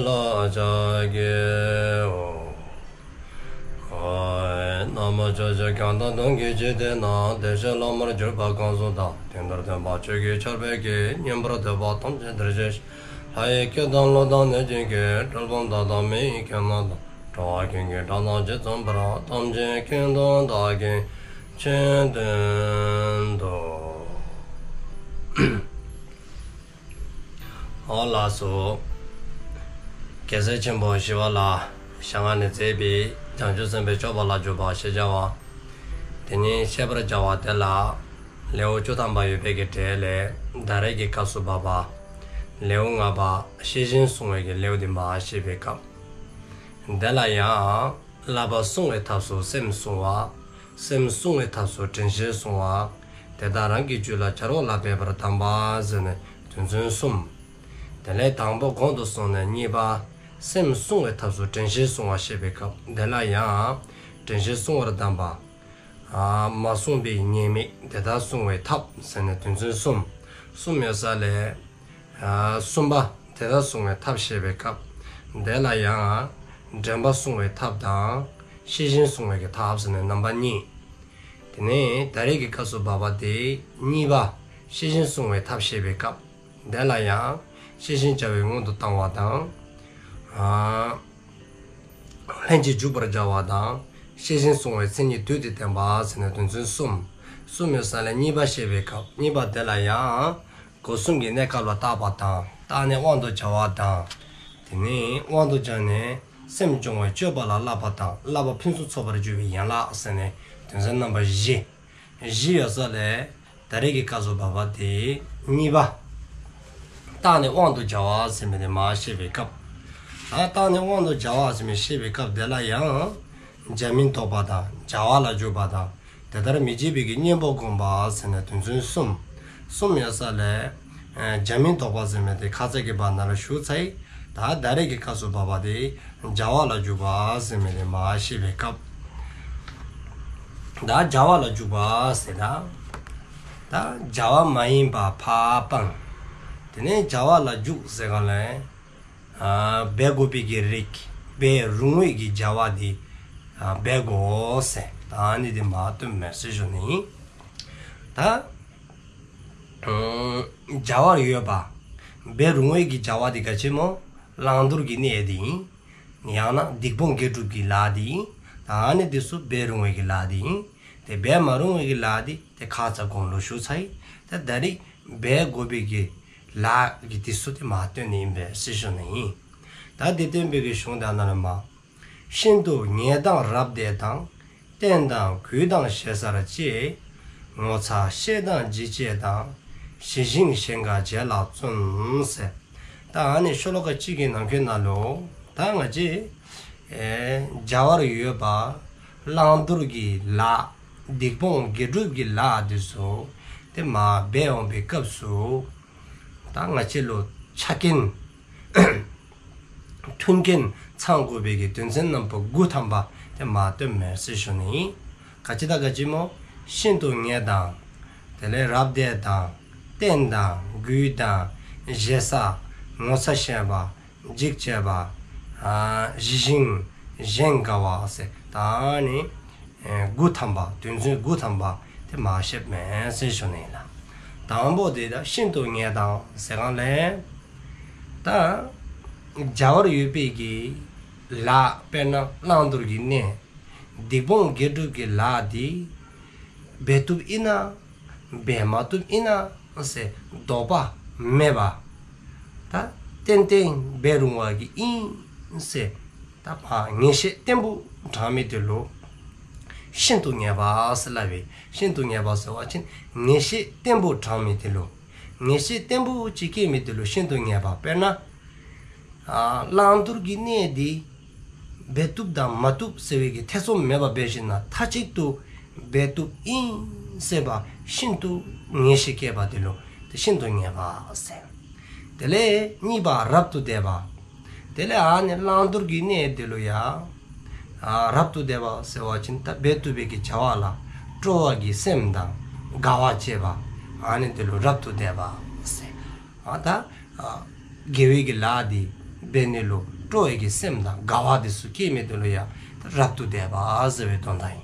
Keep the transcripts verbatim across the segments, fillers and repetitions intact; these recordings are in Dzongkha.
ལ་ཕྱག་འཚལ་ལོ། ན་མོ། ཕྱོགས་བཅུ་གང་དང་གང་གི་འཇིག་རྟེན་ན། བདེ་གཤེགས་བླ་མར་གྱུར་པ་གང་སུ་དག། དེ་ལྟར་སྟོན་པ་ཆོས་ཀྱི་ཆར་འབེབས་ཀྱིས། ཉན་པར་འདོད་པ་ཐམས་ཅད་འདིར་གཤེགས་ཤིག། ལྷ་ཡི་སྐད་དང་ཀླུ་དང་གནོད་སྦྱིན་སྐད། གྲུལ་བུམ་དག་དང་མི་ཡི་སྐད་རྣམས་དང་། འགྲོ་བ་ཀུན་གྱི་སྒྲ་རྣམས་ཇི་ཙམ་པར། ཐམས་ཅད་སྐད་དུ་བདག་གིས་ཆོས་བསྟན་ཏོ། ཨོ་ལགས་སོ། རྒྱལ་སྲས་ཆེན་པོ་ཞི་བ་ལྷའི་ཞལ་སྔ་ནས་མཛད་པའི་བྱང་ཆུབ་སེམས་དཔའི་སྤྱོད་པ་ལ་འཇུག་པ་ཞེས་བྱ་བ། དེ་ཉིད་བཤད་པར་བྱ་བ་དེ་ལ། ལེའུ་བཅུ་ཐམ་པ་ཡོད་པའི་གི་གྲས་ལས་ད་རེས་ཀྱི་སྐབས་སུ་བབ་པ། ལེའུ་ལྔ་པ་ཤེས་བཞིན་བསྲུང་བའི་གི་ལེའུ་འདི་མར་བཤད་པའི་སྐབས། དེ་ལ་ཡང་བསླབ་པ་བསྲུང་བའི་ཐབས་སུ་སེམས་བསྲུང་བ། སེམས་བསྲུང་བའི་ཐབས་སུ་དྲན་ཤེས་བསྲུང་བ། དེ་དག་རང་གི་རྒྱུད་ལ་སྦྱར་བ་ལ་འབད་པར་གདམས་པ་ཟེར་ནས་དོན་ཚན་གསུམ། དེ་ལས་དང་པོ་གོང་དུ་སོང་ནས་གཉིས་པ། སེམས་བསྲུང་བའི་ཐབས་སུ་དྲན་ཤེས་བསྲུང་བ་བཤད་པའི་སྐབས་དེ་ལ་ཡང་། དྲན་ཤེས་བསྲུང་བར་གདམས་པ། ཨ་མ་བསྲུངས་པའི་ཉེས་དམིགས་དེ་དག་བསྲུང་བའི་ཐབས་ཟེར་ནས་དོན་ཚན་གསུམ། གསུམ་ཡོད་ས་ལས། ཨ་གསུམ་པ་དེ་དག་བསྲུང་བའི་ཐབས་བཤད་པའི་སྐབས། དེ་ལ་ཡང་། དྲན་པ་བསྲུང་བའི་ཐབས་དང་། ཤེས་བཞིན་བསྲུང་བའི་གི་ཐབས་ཟེར་ནས་རྣམ་པ་གཉིས། དེ་ནས་ད་རེས་ཀྱི་སྐབས་སུ་བབ་པ་དེ་གཉིས་པ། ཤེས་བཞིན་བསྲུང་བའི་ཐབས་བཤད་པའི་སྐབས། དེ་ལ་ཡང་། ཤེས་བཞིན་བྱ་བའི་སྔོན་དུ་བཏང་བ་དང་། ཨ་ལྷན་ཅིག་འཇུག་པར་བྱ་བ་དང་། ཤེས་བཞིན་བསྲུང་བའི་མཚན་ཉིད་བསྡུས་ཏེ་བསྟན་པ་ཟེར་ནས་དོན་ཚན་གསུམ། གསུམ་ཡོད་ས་ལས་གཉིས་པ་བཤད་པའི་སྐབས་གཉིས་པ་དེ་ལ་ཡང་། སྒོ་གསུམ་གྱི་གནས་སྐབས་ལ་བརྟག་པ་དང་། བརྟགས་ནས་དབང་དུ་བྱ་བ་དང་། དེ་ནས་དབང་དུ་བྱས་ནས་སེམས་སྦྱོང་བའི་སྤྱོད་པ་ལ་བསླབ་པ་དང་། བསླབ་པ་ཕུན་སུམ་ཚོགས་པར་འགྱུར་བའི་ཡན་ལག་ཟེར་ནས་དོན་ཚན་རྣམ་པ་བཞི། བཞི་ཡོད་ས་ལས་ད་རེས་ཀྱི་སྐབས་སུ་བབ་པ་དེ་གཉིས་པ། བརྟགས་ནས་དབང་དུ་བྱ་བ་ཟེར་མི་དེ་མར་བཤད་པའི་སྐབས། ད་བརྟགས་ནས་དབང་དུ་བྱ་བ་ཟེར་མི་བཤད་པའི་སྐབས་དེ་ལ་ཡང་། བྱ་མིན་རྟོག་པ་དང་བྱ་བ་ལ་འཇུག་པ་དང་། དེ་ལྟར་མི་བྱེད་པའི་གི་གཉེན་པོ་བསྒོམ་པ་ཟེར་ནས་དོན་ཚན་གསུམ། གསུམ་ཡོད་ས་ལས། བྱ་མིན་རྟོག་པ་ཟེར་མི་དེ་ཁ་ཙ་གི་བར་ན་ལ་ཞུ་ཚར་ཡི། ད་ད་རེས་ཀྱི་སྐབས་སུ་བབ་པ་དེ་བྱ་བ་ལ་འཇུག་པ་ཟེར་མི་དེ་མར་བཤད་པའི་སྐབས། ད་བྱ་བ་ལ་འཇུག་པ་ཟེར་ད། ད་བྱ་བ་མ་ཡིན་པ་ཕར་སྤང་། དེ་ནས་བྱ་བ་ལ་འཇུག་ཟེར་ག་ལས། ཨ་འབད་དགོ་པའི་གི་རིགས། འབད་རུང་བའི་གི་བྱ་བ་དེ། ཨ་འབད་དགོ་ཟེར། ད་ཨ་ནི་དེ་མར་སྟོནམ་མས་ཟེར་ཞུ་ནི་ཨིན། ད་བྱ་བར་འོས་པ། འབད་རུང་བའི་གི་བྱ་བ་དེ་ག་ཅི་སྨོ། བླང་དོར་གྱི་གནས་དེ་ཨིན། ཡང་ན་སྡིག་སྤོང་དགེ་སྒྲུབ་ཀྱི་ལཱ་དེ་ཨིན། ད་ཨ་ནི་དེ་ཚུ་འབད་རུང་བའི་གི་ལཱ་དེ་ཨིན། དེ་འབད་མ་རུང་བའི་གི་ལཱ་དེ་དེ་ཁ་ཙ་གོང་ལུ་ཞུ་ཚར་ཡི། ད་ད་རེས་འབད་དགོ་པའི་གི་ལཱ་གི་དེ་ཚུ་དེ་མར་སྟོན་ནི་ཨིན་པས་ཟེར་ཞུ་ནི་ཨིན། ད་དེ་སྟོན་པའི་གི་གཞུང་དེ་ནང་ལས་མར། ཤིན་ཏུ་ངེས་དང་རབ་བདེ་དང་། བརྟན་དང་རྒུད་དང་ཞེ་སར་བཅས། ངོ་ཚ་ཤེས་དང་འཇིགས་བཅས་དང་། ཞི་ཞིང་གཞན་དགའ་བྱེད་ལ་བརྩོན་ཟེར། ད་ཨ་ནི་ཤོ་ལོ་ཀ་གཅིག་གི་ནང་འཁོད་ནང་ལུ་ད་ང་བཅས་ཨེ་བྱ་བར་འོས་པ་བླང་དོར་གྱི་ལཱ། སྡིག་སྤོང་དགེ་སྒྲུབ་ཀྱི་ལཱ་དེ་ཚུ་དེ་མར་འབད་འོང་པའི་སྐབས་སུ་ད་ང་བཅས་ལུ་ཆ་རྐྱེན་མཐུན་རྐྱེན་ཚང་དགོ་པའི་གི་དོན་ཚན་རྣམ་པ་དགུ་ཐམ་པ་དེ་མར་སྟོནམ་མས་ཟེར་ཞུ་ནི་ཨིན། ག་ཅི་དང་ག་ཅི་སྨོ། ཤིན་ཏུ་ངེས་དང་། དེ་ལས་རབ་བདེ་དང་། བརྟན་དང་རྒུད་དང་། ཞེ་ས། ངོ་ཚ་ཤེས་པ། འཇིགས་བཅས་པ། ཨ་ཞི་ཞིང་གཞན་དགའ་བ་ཟེར་ད་ཨ་ནི་ཨེ་དགུ་ཐམ་པ། དོན་ཚན་དགུ་ཐམ་པ་དེ་མར་བཤདཔ་མས་ཟེར་ཞུ་ནི་ཨིན་ལགས། དང་པོ་དེ་ད་ཤིན་ཏུ་ངེས་དང་ཟེར་གང་ལས། ད་བྱ་བར་འོས་པའི་གི་ལཱ་དཔེར་ན་བླང་དོར་གྱི་གནས། སྡིག་སྤོང་དགེ་སྒྲུབ་ཀྱི་ལཱ་དེ་འབད་བཏུབ་ཨིན་ན། འབད་མ་བཏུབ་ཨིན་ན་ཟེར་དོགས་པ་མེད་པར་ད་ཏན་ཏན་འབད་རུང་བ་གི་ཨིན་ཟེར་ད་ཕར་ངེས་ཤེས་བརྟན་པོ་དྲང་མི་དེ་ལུ་ཤིན་ཏུ་ངེས་པ་ཟེར་སླབ་པས། ཤིན་ཏུ་ངེས་པ་ཟེར་བ་ཅིན་ངེས་ཤེས་བརྟན་པོ་དྲང་མི་དེ་ལུ། ངེས་ཤེས་བརྟན་པོ་ཅིག་སྐྱེས་མི་དེ་ལུ་ཤིན་ཏུ་ངེས་པ། དཔེར་ན་ཨ་བླང་དོར་གྱི་གནས་དེ་འབད་བཏུབ་དང་མ་བཏུབ་ཟེར་བའི་གི་ཐེ་ཚོམ་མེད་པར་འབད་ཞིནམ་ལས་མཐའ་གཅིག་ཏུ་འབད་བཏུབ་ཨིན་ཟེར་བ་ཤིན་ཏུ་ངེས་ཤེས་སྐྱེས་པ་དེ་ལུ་དེ་ཤིན་ཏུ་ངེས་པ་ཟེར། དེ་ལས་གཉིས་པ་རབ་ཏུ་བདེ་བ། དེ་ལས་ཨ་ནི་བླང་དོར་གྱི་གནས་དེ་ལུ་ཡང་ཨ་རབ་ཏུ་བདེ་བ་ཟེར་བ་ཅིན་ད་འབད་བཏུབ་པའི་གི་བྱ་བ་ལ་སྤྲོ་བ་གི་སེམས་དང་དགའ་བ་བསྐྱེད་པ། ཨ་ནི་དེ་ལུ་རབ་ཏུ་བདེ་བ་ཟེར། ཨ་ད་ཨ་དགེ་བའི་གི་ལཱ་འདི་ འབད་ནི་ལུ་སྤྲོ་བའི་གི་སེམས་དང་དགའ་བ་དེ་ཚུ་སྐྱེ་མི་དེ་ལུ་ཡང་ད་རབ་ཏུ་བསྡད་པ་ཟེར་བའི་དོན་དག་ཨིན།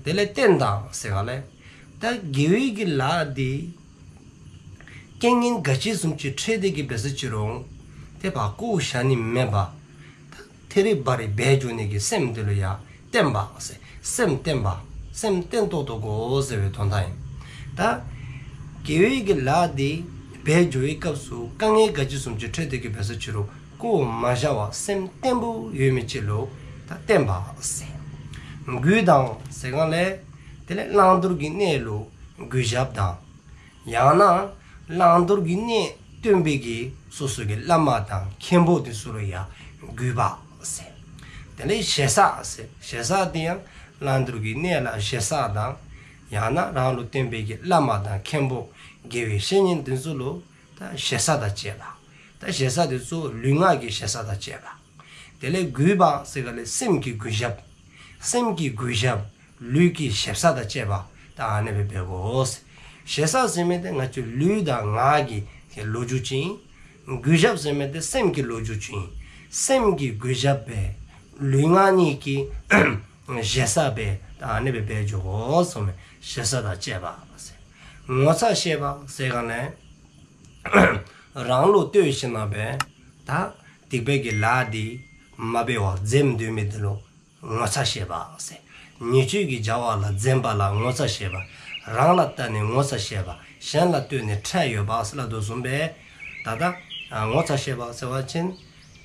དེ་ལས་བརྟན་དང་ཟེར་ག་ལས། ད་དགེ་བའི་གི་ལཱ་དེ་རྐྱེན་ངན་ག་ཅི་བཟུམ་ཅིག་འཕྲད་དེ་གི་འབད་སོ་ཅི་རུང་དེ་བཀོ་བཞག་ནི་མེད་པར་ད་ཐེ་རེ་བ་རེ་འབད་འགྱོ་ནི་གི་སེམས་དེ་ལུ་ཡང་བརྟན་པ་ཟེར། སེམས་བརྟན་པ། སེམས་བརྟན་ཏོག་ཏོ་དགོ་ཟེར་བའི་དོན་དག་ཨིན། ད་དགེ་བའི་གི་ལཱ་དེ་འབད་འགྱོ་བའི་སྐབས་སུ་དཀའ་ངལ་ག་ཅི་བཟུམ་ཅིག་འཕྲད་དེ་གི་འབད་སོ་ཅི་རུང་བཀོ་མ་བཞག་པར་སེམས་བརྟན་པོ་ཡོད་མི་ཅིག་ལུ་ད་བརྟན་པ་ཟེར། གུས་དང་ཟེར་ག་ལས། དེ་ལས་བླང་དོར་གྱི་གནས་ལུ་གུས་ཞབས་དང་། ཡང་ན་བླང་དོར་གྱི་གནས་སྟོན་པའི་གི་སོ་སོ་གི་བླ་མ་དང་མཁན་པོ་དེ་ཚུ་ལུ་ཡང་གུས་པ་ཟེར། དེ་ལས་ཞེ་ས་ཟེར། ཞེ་ས་དེ་ཡང་བླང་དོར་གྱི་གནས་ལ་ཞེ་ས་དང་། ཡང་ན་རང་ལུ་སྟོན་པའི་གི་བླ་མ་དང་མཁན་པོ་དགེ་བའི་བཤེས་གཉེན་དེ་ཚུ་ལུ་ད་ཞེ་ས་དང་བཅས་པ། ད་ཞེ་ས་དེ་ཚུ་ལུས་ངག་གི་ཞེ་ས་དང་བཅས་པ། དེ་ལས་གུས་པ་ཟེར་ག་ལས་སེམས་ཀྱི་གུས་ཞབས། སེམས་ཀྱི་གུས་ཞབས། ལུས་ཀྱི་ཞེ་ས་དང་བཅས་པ་ད་ཨ་ནི་སྦེ་འབད་དགོ། ཞེ་ས་ཟེར་མི་དེ་ང་བཅས་ལུས་དང་ངག་གི་ལོ་རྒྱུས་ཅིག་ཨིན། གུས་ཞབས་ཟེར་མི་དེ་སེམས་ཀྱི་ལོ་རྒྱུས་ཅིག་ཨིན། སེམས་ཀྱི་གུས་ཞབས་སྦེ་ལུས་ངག་གཉིས་ཀྱི་ཞེ་ས་སྦེ་ད་ཨ་ནི་སྦེ་འབད་འགྱོ་དགོ་ཟེར་མི་ཞེ་ས་དང་བཅས་པ་ཟེར། ངོ་ཚ་ཤེས་པ་ཟེར་ག་ལས། རང་ལུ་ལྟོས་ཞིནམ་ལས་ད་སྡིག་པའི་གི་ལཱ་དེ་མ་འབད་བར་འཛེམ་སྡོད་མི་དེ་ལུ་ངོ་ཚ་ཤེས་པ་ཟེར། ཉེས་སྤྱོད་ཀྱི་བྱ་བ་ལ་འཛེམ་པ་ལ་ངོ་ཚ་ཤེས་པ། རང་ལ་བལྟ་ནི་ངོ་ཚ་ཤེས་པ། གཞན་ལ་ལྟོས་ནས་ཁྲེལ་ཡོད་པ་ཟེར་སླབ་དོ་བཟུམ་སྦེ། ད་ད་ངོ་ཚ་ཤེས་པ་ཟེར་བ་ཅིན་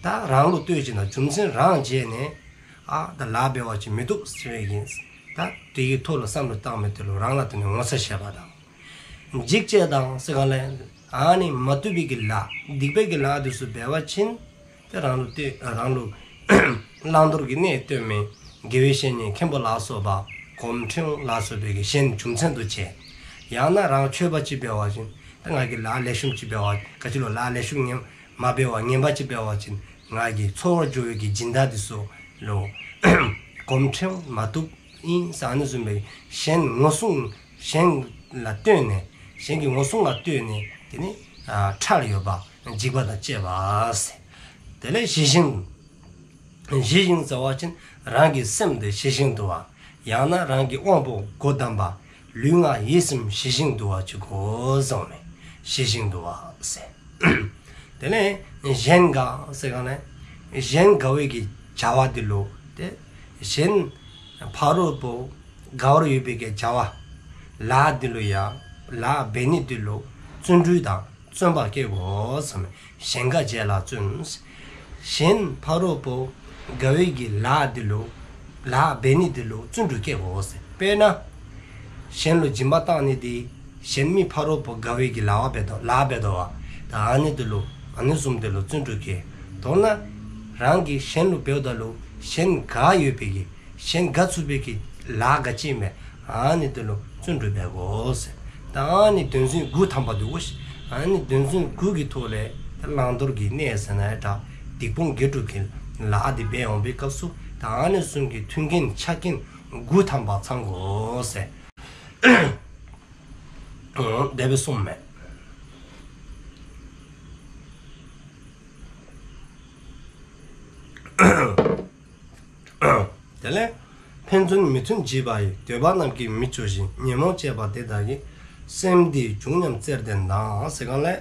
ད་རང་ལུ་ལྟོས་ཞིནམ་ལས་རྒྱུ་མཚན་རང་བརྗེད་ནས་ཨ་ད་ལཱ་འབད་བ་ཅིན་མི་བཏུབ་ཟེར་བའི་གི་ད་དེ་གི་ཐོག་ལུ་བསམ་བློ་བཏང་མི་དེ་ལུ་རང་ལ་བལྟ་ནི་ངོ་ཚ་ཤེས་པ་དང་། འཇིགས་བཅས་དང་ཟེར་ག་ལས། ཨ་ནི་མ་བཏུབ་པའི་གི་ལཱ་སྡིག་པའི་གི་ལཱ་དེ་ཚུ་འབད་བ་ཅིན་ཏེ་རང་ལུ་ཏེ་རང་ལུ་བླང་དོར་གྱི་གནས་སྟོན་མི་དགེ་བའི་བཤེས་གཉེན་མཁན་པོ་ལ་སོགས་པ་གོམས་འདྲིས་ལ་སོགས་པའི་གི་གཞན་རྒྱུ་མཚན་དུ་བྱས། ཡང་ན་རང་ཆོས་པ་ཅིག་འབད་བ་ཅིན་ཏེ་ང་གིས་ལཱ་ལེགས་ཤོམ་ཅིག་འབད་བ་ག་ཅི་ལུ་ལཱ་ལེགས་ཤོམ་ངན་མ་འབད་བར་ངན་པ་ཅིག་འབད་བ་ཅིན་ང་གིས་འཚོ་བར་འགྱོ་བའི་གི་སྦྱིན་བདག་དེ་ཚུ་ལུ་གོམས་འདྲིས་མ་བཏུབ་ཨིན་ཟེར་ཨ་ནི་བཟུམ་སྦེ་གཞན་ངོ་སྲུང་གཞན་ལ་ལྟོས་ནས་གཞན་གྱི་ངོ་སྲུང་ལ་ལྟོས་ནས་དེ་ནི་ཨ་ཁྲེལ་ཡོད་པ་འཇིགས་པ་དང་བཅས་པ་ཟེར། དེ་ལས་ཞི་ཞིང་། ཞི་ཞིང་ཟེར་བ་ཅིན་རང་གི་སེམས་དེ་ཞི་ཞིང་དུལ་བ། ཡང་ན་རང་གི་དབང་པོ་སྒོ་བསྡམས་པ། ལུས་ངག་ཡིད་གསུམ་ཞི་ཞིང་དུལ་བ་ཅིག་དགོ་གསུངས་མས། ཞི་ཞིང་དུལ་བ་ཟེར། དེ་ལས་གཞན་དགའ་ཟེར་ག་ལས། གཞན་དགའ་བའི་གི་བྱ་བ་དེ་ལུ་ཏེ་གཞན་ཕ་རོལ་པོ་དགའ་བར་ཡོད་པའི་གི་བྱ་བ་ལཱ་དེ་ལུ་ཡང་ལཱ་འབད་ནི་དེ་ལུ་བརྩོན་འགྲུས་དང་བརྩོན་པ་བསྐྱེད་དགོ་གསུངས་མས། གཞན་དགའ་བྱེད་ལ་བརྩོན། གཞན་ཕ་རོལ་པོ་དགའ་བའི་གི་ལཱ་དེ་ལུ་ལཱ་འབད་ནི་དེ་ལུ་བརྩོན་འགྲུས་བསྐྱེད་དགོ་ཟེར། དཔེར་ན་གཞན་ལུ་སྦྱིན་པ་བཏང་ནི་དེ་གཞན་མི་ཕ་རོལ་པོ་དགའ་བའི་གི་ལཱ་འབད་དོ་ལཱ་འབད་དོ་བ། ད་ཨ་ནི་དེ་ལུ་ཨ་ནི་བཟུམ་དེ་ལུ་བརྩོན་འགྲུས་བསྐྱེད། མདོར་ན་རང་གིས་གཞན་ལུ་འབདཝ་ད་ལུ་གཞན་དགའ་ཡོད་པའི་གི་གཞན་དགའ་ཚུགས་པའི་གི་ལཱ་ག་ཅི་མེད་ཨ་ནི་དེ་ལུ་བརྩོན་འགྲུས་འབད་དགོ་ཟེར། ད་ཨ་ནི་དོན་ཚན་དགུ་ཐམ་པ་འདུག་གོ་ཤིག་ཨ་ནི་དོན་ཚན་དགུ་གི་ཐོག་ལས་ད་བླང་དོར་གྱི་གནས་ཟེར་ན་ཡང་འདྲ་སྡིག་སྤོང་དགེ་སྒྲུབ་ཀྱི་ལཱ་འདི་འབད་འོང་པའི་སྐབས་སུ་ད་ཨ་ནི་གསུམ་གྱི་མཐུན་རྐྱེན་ཆ་རྐྱེན་དགུ་ཐམ་པ་ཚང་དགོ་ཟེར། དེ་སྦེ་གསུངས་མས། དེ་ལས་ཕན་ཚུན་མི་མཐུན་བྱིས་པ་ཡི། འདོད་པ་རྣམས་ཀྱིས་མི་སྐྱོ་ཞིང་། ཉོན་མོངས་སྐྱེས་པ་དེ་དག་གི། སེམས་འདི་བྱུང་སྙམ་བརྩེར་ལྡན་དང་། ཟེར་ག་ལས།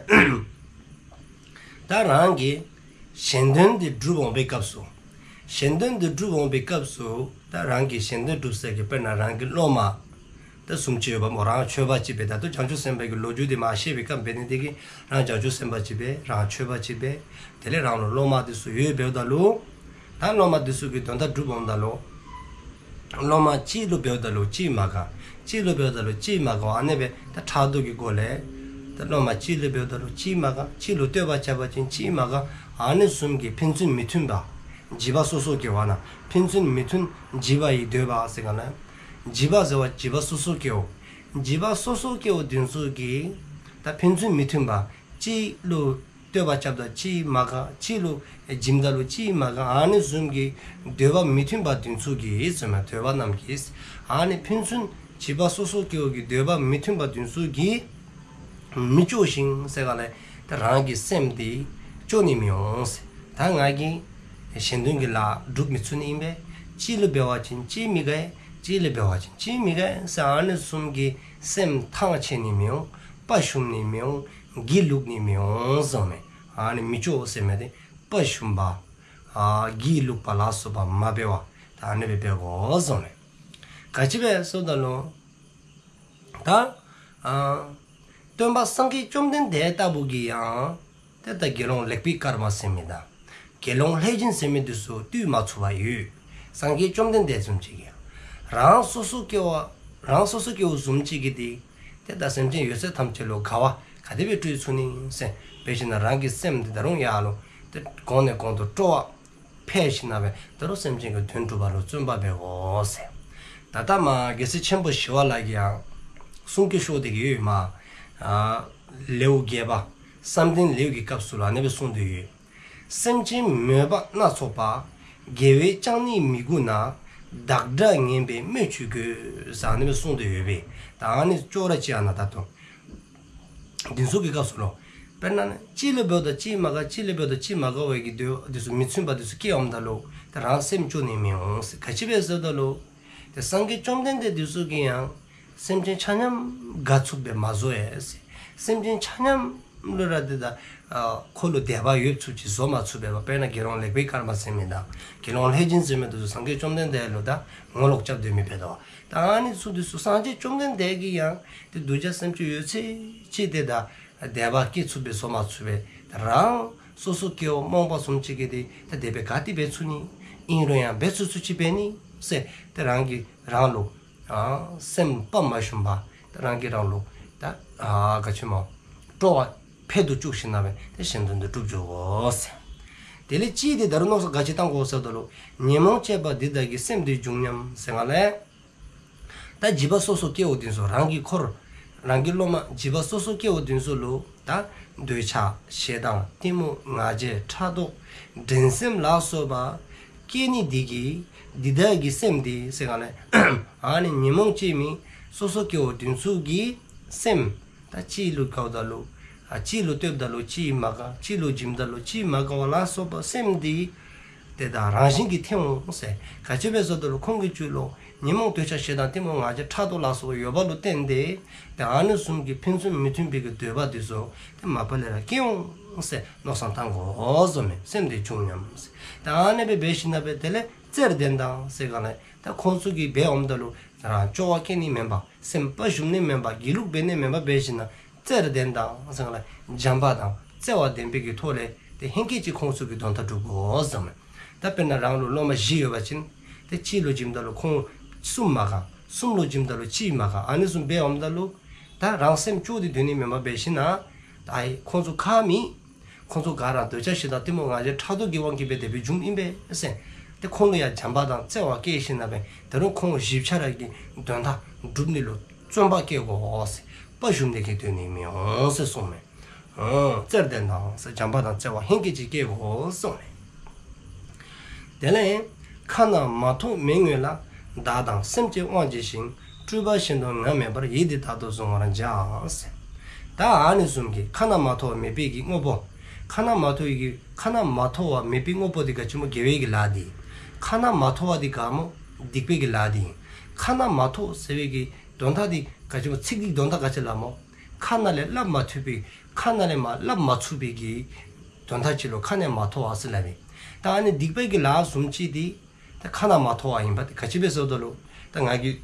ད་རང་གིས་གཞན་དོན་འདི་སྒྲུབ་འོང་པའི་སྐབས་སུ། གཞན་དོན་འདི་སྒྲུབ་འོང་པའི་སྐབས་སུ་ད་རང་གིས་གཞན་དོན་སྒྲུབ་ས་གི་དཔེར་ན་རང་གི་སློབ་མ་ད་བཟུམ་ཅིག་ཡོདཔ་སྨོ། རང་ཆོས་པ་ཅིག་འབད་ད་ལྟོ་བྱང་ཆུབ་སེམས་དཔའི་གི་ལོ་རྒྱུས་འདི་མ་ཤེས་པའི་སྐབས་འབད་ནི་དེ་གིས་རང་བྱང་ཆུབ་སེམས་དཔའ་ཅིག་འབད་རང་ཆོས་པ་ཅིག་འབད། དེ་ལས་རང་ལུ་སློབ་མ་དེ་ཚུ་ཡོད་འབདཝ་ད་ལུ། ད་སློབ་མ་དེ་ཚུ་གི་དོན་དག་སྒྲུབ་འོངམ་ད་ལུ། སློབ་མ་གཅིག་ལུ་འབདཝ་ད་ལུ་གཅིག་མ་དགའ། གཅིག་ལུ་འབདཝ་ད་ལུ་གཅིག་མ་དགའ། ཨ་ནི་སྦེ་ད་ཕྲག་དོག་གི་སྒོ་ལས། ད་སློབ་མ་གཅིག་ལུ་འབདཝ་ད་ལུ་གཅིག་མ་དགའ། གཅིག་ལུ་བསྟོད་པ་རྐྱབ་པ་ཅིན་གཅིག་མ་དགའ། ཨ་ནི་བཟུམ་གྱི་ཕན་ཚུན་མི་མཐུན་པ། བྱིས་པ་སོ་སོ་སྐྱེ་བོ་ན་ཕན་ཚུན་མི་མཐུན་བྱིས་པ་ཡི་འདོད་པ་ཟེར་ག་ལས། བྱིས་པ་ཟེར་བ་བྱིས་པ་སོ་སོ་སྐྱེ་བོ། བྱིས་པ་སོ་སོ་སྐྱེ་བོ་དེ་ཚུ་གི་ད་ཕན་ཚུན་མི་མཐུན་པ། གཅིག་ལུ་བསྟོད་པ་རྐྱབ་ད་གཅིག་མ་དགའ། གཅིག་ལུ་བྱིནམ་ད་ལུ་གཅིག་མ་དགའ། ཨ་ནི་བཟུམ་གྱི་འདོད་པ་མི་མཐུན་པ་དེ་ཚུ་གི་ཟེར་མས། འདོད་པ་རྣམས་ཀྱིས། ཨ་ནི་ཕན་ཚུན་བྱིས་པ་སོ་སོ་སྐྱེ་བོ་གི་འདོད་པ་མི་མཐུན་པ་དེ་ཚུ་གིས་མི་སྐྱོ་ཞིང་ཟེར་ག་ལས། ད་རང་གི་སེམས་དེ་སྐྱོ་ནི་མི་འོང་ཟེར། ད་ང་གིས་གཞན་དོན་གྱི་ལཱ་སྒྲུབ་མི་ཚུགས་ནི་ཨིན་པས། གཅིག་ལུ་འབད་བ་ཅིན་གཅིག་མི་དགའ། གཅིག་ལུ་འབད་བ་ཅིན་གཅིག་མི་དགའ་ཟེར་ཨ་ནི་བཟུམ་གྱི་སེམས་ཐང་ཆད་ནི་མི་འོང་། དཔའ་ཞུམ་ནི་མི་འོང་། སྒྱིད་ལུག་ནི་མི་འོང་གསུངམ་མས། ཨ་ནི་མི་སྐྱོ་ཟེར་མི་དེ་དཔའ་ཞུམ་པ། ཨ་སྒྱིད་ལུག་པ་ལ་སོགས་པ་མ་འབད་བར་ད་ཨ་ནི་སྦེ་འབད་དགོ་གསུངམ་མས། ག་ཅི་སྦེ་ཟེརཝ་ད་ལུ། ད་ཨ་སྟོན་པ་སངས་རྒྱས་བཅོམ་ལྡན་འདས་ལྟ་བུ་གིས་ཡང་ཏེ་ད་དགེ་སློང་ལེགས་པའི་སྐར་མ་ཟེར་མི་དང་དགེ་སློང་ལྷས་བྱིན་ཟེར་མི་འདི་ཚུ་བཏུལ་མ་ཚུགས་པ་ཡོད། སངས་རྒྱས་བཅོམ་ལྡན་འདས་བཟུམ་ཅིག་གིས་རང་སོ་སོ་སྐྱེ་བོ་རང་སོ་སོ་སྐྱེ་བོ་བཟུམ་ཅིག་གིས་ཏེ་ཏེ་ད་སེམས་ཅན་ཡོད་ཚད་ཐམས་ཅད་ལུ་དགའ་བ་ག་དེ་སྦེ་སྤྲོད་ཚུགས་ནི་ཟེར་འབད་ཞིནམ་ལས་རང་གི་སེམས་འདི་ད་རུང་ཡར་ལུ་ཏེ་གོང་ནས་གོང་དུ་སྤྲོ་བ་འཕེལ་ཞིནམ་ལས་ད་རུང་སེམས་ཅན་གྱི་དོན་སྒྲུབ་པ་ལུ་བརྩོན་པ་འབད་དགོ་ཟེར། ད་ལྟ་མ་རྒྱལ་སྲས་ཆེན་པོ་ཞི་བ་ལྷ་གིས་ཡང་གསུང་སྐད་ཤོར་ཏེ་གི་ཡོད་མས། ཨ་ལེའུ་བརྒྱད་པ་བསམ་གཏན་ལེའུ་གི་སྐབས་སུ་ལུ་ཨ་ནི་སྦེ་གསུངས་ཏེ་ཡོད། སེམས་ཅན་མོས་པ་སྣ་ཚོགས་པ། དགེ་བས་ཀྱང་ནི་མི་མགུ་ན། བདག་འདྲ་ངན་པས་སྨོས་ཅི་དགོས། ཟེར་ཨ་ནི་སྦེ་གསུངས་ཏེ་ཡོད་པས། ད་ཨ་ནི་ཅོག་ར་གཅིག་ཨ་ནཱ་ད་ལྟོ། འདི་ཚུ་གི་སྐབས་སུ་ལུ། དཔེར་ན་ནི་གཅིག་ལུ་འབདཝ་ད་གཅིག་མ་དགའ་གཅིག་ལུ་འབདཝ་ད་གཅིག་མ་དགའ་བའི་གི་འདོད་འདི་ཚུ་མི་མཐུན་པ་འདི་ཚུ་སྐྱེ་འོངམ་ད་ལུ། ད་རང་སེམས་སྐྱོ་ནི་མི་འོང་ཟེར། ག་ཅི་སྦེ་ཟེརཝ་ད་ལུ། ཏེ་སངས་རྒྱས་བཅོམ་ལྡན་འདས་འདི་ཚུ་གིས་ཡང་། སེམས་ཅན་ཆ་མཉམ་དགའ་ཚུགསཔ་སྦེ་མ་བཟོ་ཡི་ཟེར། སེམས་ཅན་ཆ་མཉམ་ལུ་ར་ཏེ་ད་ཨ་ཁོ་ལུ་དད་པ་ཡོད་ཚུགསཔ་ཅིག་བཟོ་མ་ཚུགས་པས། དཔེར་ན་དགེ་སློང་ལེགས་པའི་སྐར་མ་ཟེར་མི་དང་དགེ་སློང་ལྷས་བྱིན་ཟེར་མི་འདི་ཚུ་སངས་རྒྱས་བཅོམ་ལྡན་འདས་ལུ་ད་ངོ་ལོག་རྐྱབ་སྡོད་མི་འབད་དོ། ད་ཨ་ནི་ཚུ་འདི་ཚུ་སངས་རྒྱས་བཅོམ་ལྡན་འདས་ཀྱིས་ཡང་ཏེ་གདུལ་བྱ་སེམས་ཅན་ཡོད་ཚད་ཅིག་ཏེ་ད་དད་པ་སྐྱེ་ཚུགསཔ་སྦེ་བཟོ་མ་ཚུགས་པས། ད་རང་སོ་སོ་སྐྱེ་བོ་རྨོངས་པ་བཟུམ་ཅིག་གིས་ཏེ་ད་དེ་སྦེ་ག་ཏེ་འབད་ཚུགས་ནི། ཨིན་རུང་ཡང་འབད་ཚུགས་ཚུགས་ཅིག་འབད་ནི་ཟེར་ཏེ་རང་གིས་རང་ལུ་ཨ་སེམས་དཔའ་མ་ཞུམ་པར་ཏེ་རང་གིས་རང་ལུ་ད་ཨ་ག་ཅི་སྨོ་སྤྲོ་བ་འཕེལ་དུ་བཅུག་ཞིནམ་ལས་ཏེ་གཞན་དོན་འདི་སྒྲུབ་འགྱོ་དགོ་ཟེར། དེ་ལས་གཅིག་ཏེ་ད་རུང་མནོ་བསམ་ག་ཅི་བཏང་དགོ་ཟེརཝ་ད་ལུ། ཉོན་མོངས་སྐྱེས་པ་འདི་དག་གི། སེམས་འདི་འབྱུང་སྙམ་ཟེར་གསུངམ་ལས། ད་བྱིས་པ་སོ་སོ་སྐྱེ་བོ་འདི་ཚུ་རང་གི་འཁོར་རང་གི་སློབ་མ་བྱིས་པ་སོ་སོ་སྐྱེ་བོ་འདི་ཚུ་ལུ་ད་འདོད་ཆགས་ཞེ་སྡང་གཏི་མུག་ང་རྒྱལ་ཕྲག་དོག་འགྲན་སེམས་ལ་སོགས་པ་སྐྱེ་ནི་འདི་གིས་འདི་དག་གི་སེམས་འདི་ཟེར་གསུངམ་ལས། ཨ་ནི་ཉོན་མོངས་སྐྱེ་མི་སོ་སོ་སྐྱེ་བོ་འདི་ཚུ་གི་སེམས་ད་གཅིག་ལུ་དགའཝ་ད་ལུ་ཨ་གཅིག་ལུ་བསྟོདཔ་ད་ལུ་གཅིག་མ་དགའ། གཅིག་ལུ་བྱིནམ་ད་ལུ་གཅིག་མ་དགའ་བ་ལ་སོགས་པ་སེམས་འདི་ཏེ་ད་རང་བཞིན་གྱིས་ཐོན་འོང་ཟེར། ག་ཅི་སྦེ་ཟེརཝ་ད་ལུ་ཁོང་གི་རྒྱུད་ལུ་ཉོན་མོངས་འདོད་ཆགས་ཞེ་སྡང་གཏི་མུག་ང་རྒྱལ་ཕྲག་དོག་ལ་སོགས་པ་ཡོདཔ་ལུ་བརྟེན་ཏེ་ཏེ་ཨ་ནི་བཟུམ་གྱི་ཕན་ཚུན་མི་མཐུན་པའི་གི་འདོད་པ་འདི་ཚུ་ཏེ་མ་པ་ལས་ར་སྐྱེ་འོང་ཟེར་མནོ་བསམ་བཏང་དགོ་གསུངམ་མས། སེམས་འདི་འབྱུང་སྙམ་ཟེར། ཏེ་ཨ་ནི་སྦེ་འབད་ཞིནམ་ལས་དེ་ལས་བརྩེར་ལྡན་དང་ཟེར་གསུངམ་ལས། ད་ཁོང་ཚུ་གིས་འབད་འོངམ་ད་ལུ་རང་སྐྱོ་བ་སྐྱེ་ནི་མེན་པར་སེམས་དཔའ་ཞུམ་ནི་མེན་པར་སྒྱིད་ལུག་འབད་ནི་མེན་པར་འབད་ཞིནམ་ལས། བརྩེར་ལྡན་དང་ཟེར་གསུངམ་ལས་བྱམས་པ་དང་བརྩེ་བ་ལྡན་པའི་གི་ཐོག་ལས་ཏེ་ཧེང་སྐལ་ཅིག་ཁོང་ཚུ་གི་དོན་དག་སྒྲུབ་དགོ་གསུངམ་མས། ད་དཔེར་ན་རང་ལུ་སློབ་མ་བཞི་ཡོད་པ་ཅིན་ཏེ་གཅིག་ལུ་བྱིནམ་ད་ལུ་ཁོང་གསུམ་མ་དགའ། གསུམ་ལུ་བྱིནམ་ད་ལུ་གཅིག་མ་དགའ། ཨ་ནི་བཟུམ་འབད་འོངམ་ད་ལུ་ད་རང་སེམས་སྐྱོ་སྟེ་སྡོད་ནི་མེན་པར་འབད་ཞིནམ་ལས་ད་ཁོང་ཚུ་ཁ་མི་ཁོང་ཚུ་ག་ར་འདོད་ཆགས་ཞེ་སྡང་གཏི་མུག་ང་རྒྱལ་ཕྲག་དོག་གི་དབང་གིས་སྦེ་དེ་སྦེ་བྱུངམ་ཨིན་པས་ཟེར། ཏེ་ཁོང་ལུ་ཡང་བྱམས་པ་དང་བརྩེ་བ་བསྐྱེད་ཞིནམ་ལས་ད་རུང་ཁོང་བཞི་ཆ་ར་གི་དོན་དག་སྒྲུབ་ནི་ལུ་བརྩོན་པ་བསྐྱེད་དགོ་ཟེར། དཔའ་ཞུམ་སྟེ་གི་སྡོད་ནི་མི་འོང་ཟེར་གསུངམ་མས། ཨ་བརྩེར་ལྡན་དང་ཟེར་བྱམས་པ་དང་བརྩེ་བ་ཧེང་སྐལ་ཅིག་བསྐྱེད་དགོ་གསུངམ་མས། དེ་ལས་ཁ་ན་མ་ཐོ་མེད་ངོས་ལ། བདག་དང་སེམས་ཅན་དབང་བྱས་ཤིང་། སྤྲུལ་པ་གཞན་དུ་ང་མེད་པར། ཡིད་འདི་རྟག་ཏུ་གཟུང་བར་བྱ་ཟེར། ད་ཨ་ནི་བཟུམ་གྱི་ཁ་ན་མ་ཐོ་བ་མེད་པའི་གི་དངོས་པོ། ཁ་ན་མ་ཐོ་བའི་གི་ཁ་ན་མ་ཐོ་བ་མེད་པའི་དངོས་པོ་འདི་ག་ཅི་སྨོ་དགེ་བའི་གི་ལཱ་འདི། ཁ་ན་མ་ཐོ་བ་འདི་ག་སྨོ་སྡིག་པའི་གི་ལཱ་འདི། ཁ་ན་མ་ཐོ་ཟེར་བའི་གི་དོན་དག་འདི་ག་ཅི་སྨོ་ཚིག་འདི་དོན་དག་ག་ཅི་ལ་སྨོ། ཁ་ན་ལས་སླབ་མ་ཐུབ་པའི་ཁ་ན་ལས་མ་སླབ་མ་ཚུགས་པའི་གི་དོན་དག་ཅིག་ལུ་ཁ་ན་མ་ཐོ་བ་ཟེར་སླབ་ཨིན། ད་ཨ་ནི་སྡིག་པའི་གི་ལཱ་བཟུམ་ཅིག་འདི་ད་ཁ་ན་མ་ཐོ་བ་ཨིན་པས། ཏེ་ག་ཅི་སྦེ་ཟེརཝ་ད་ལུ་ད་ང་གིས་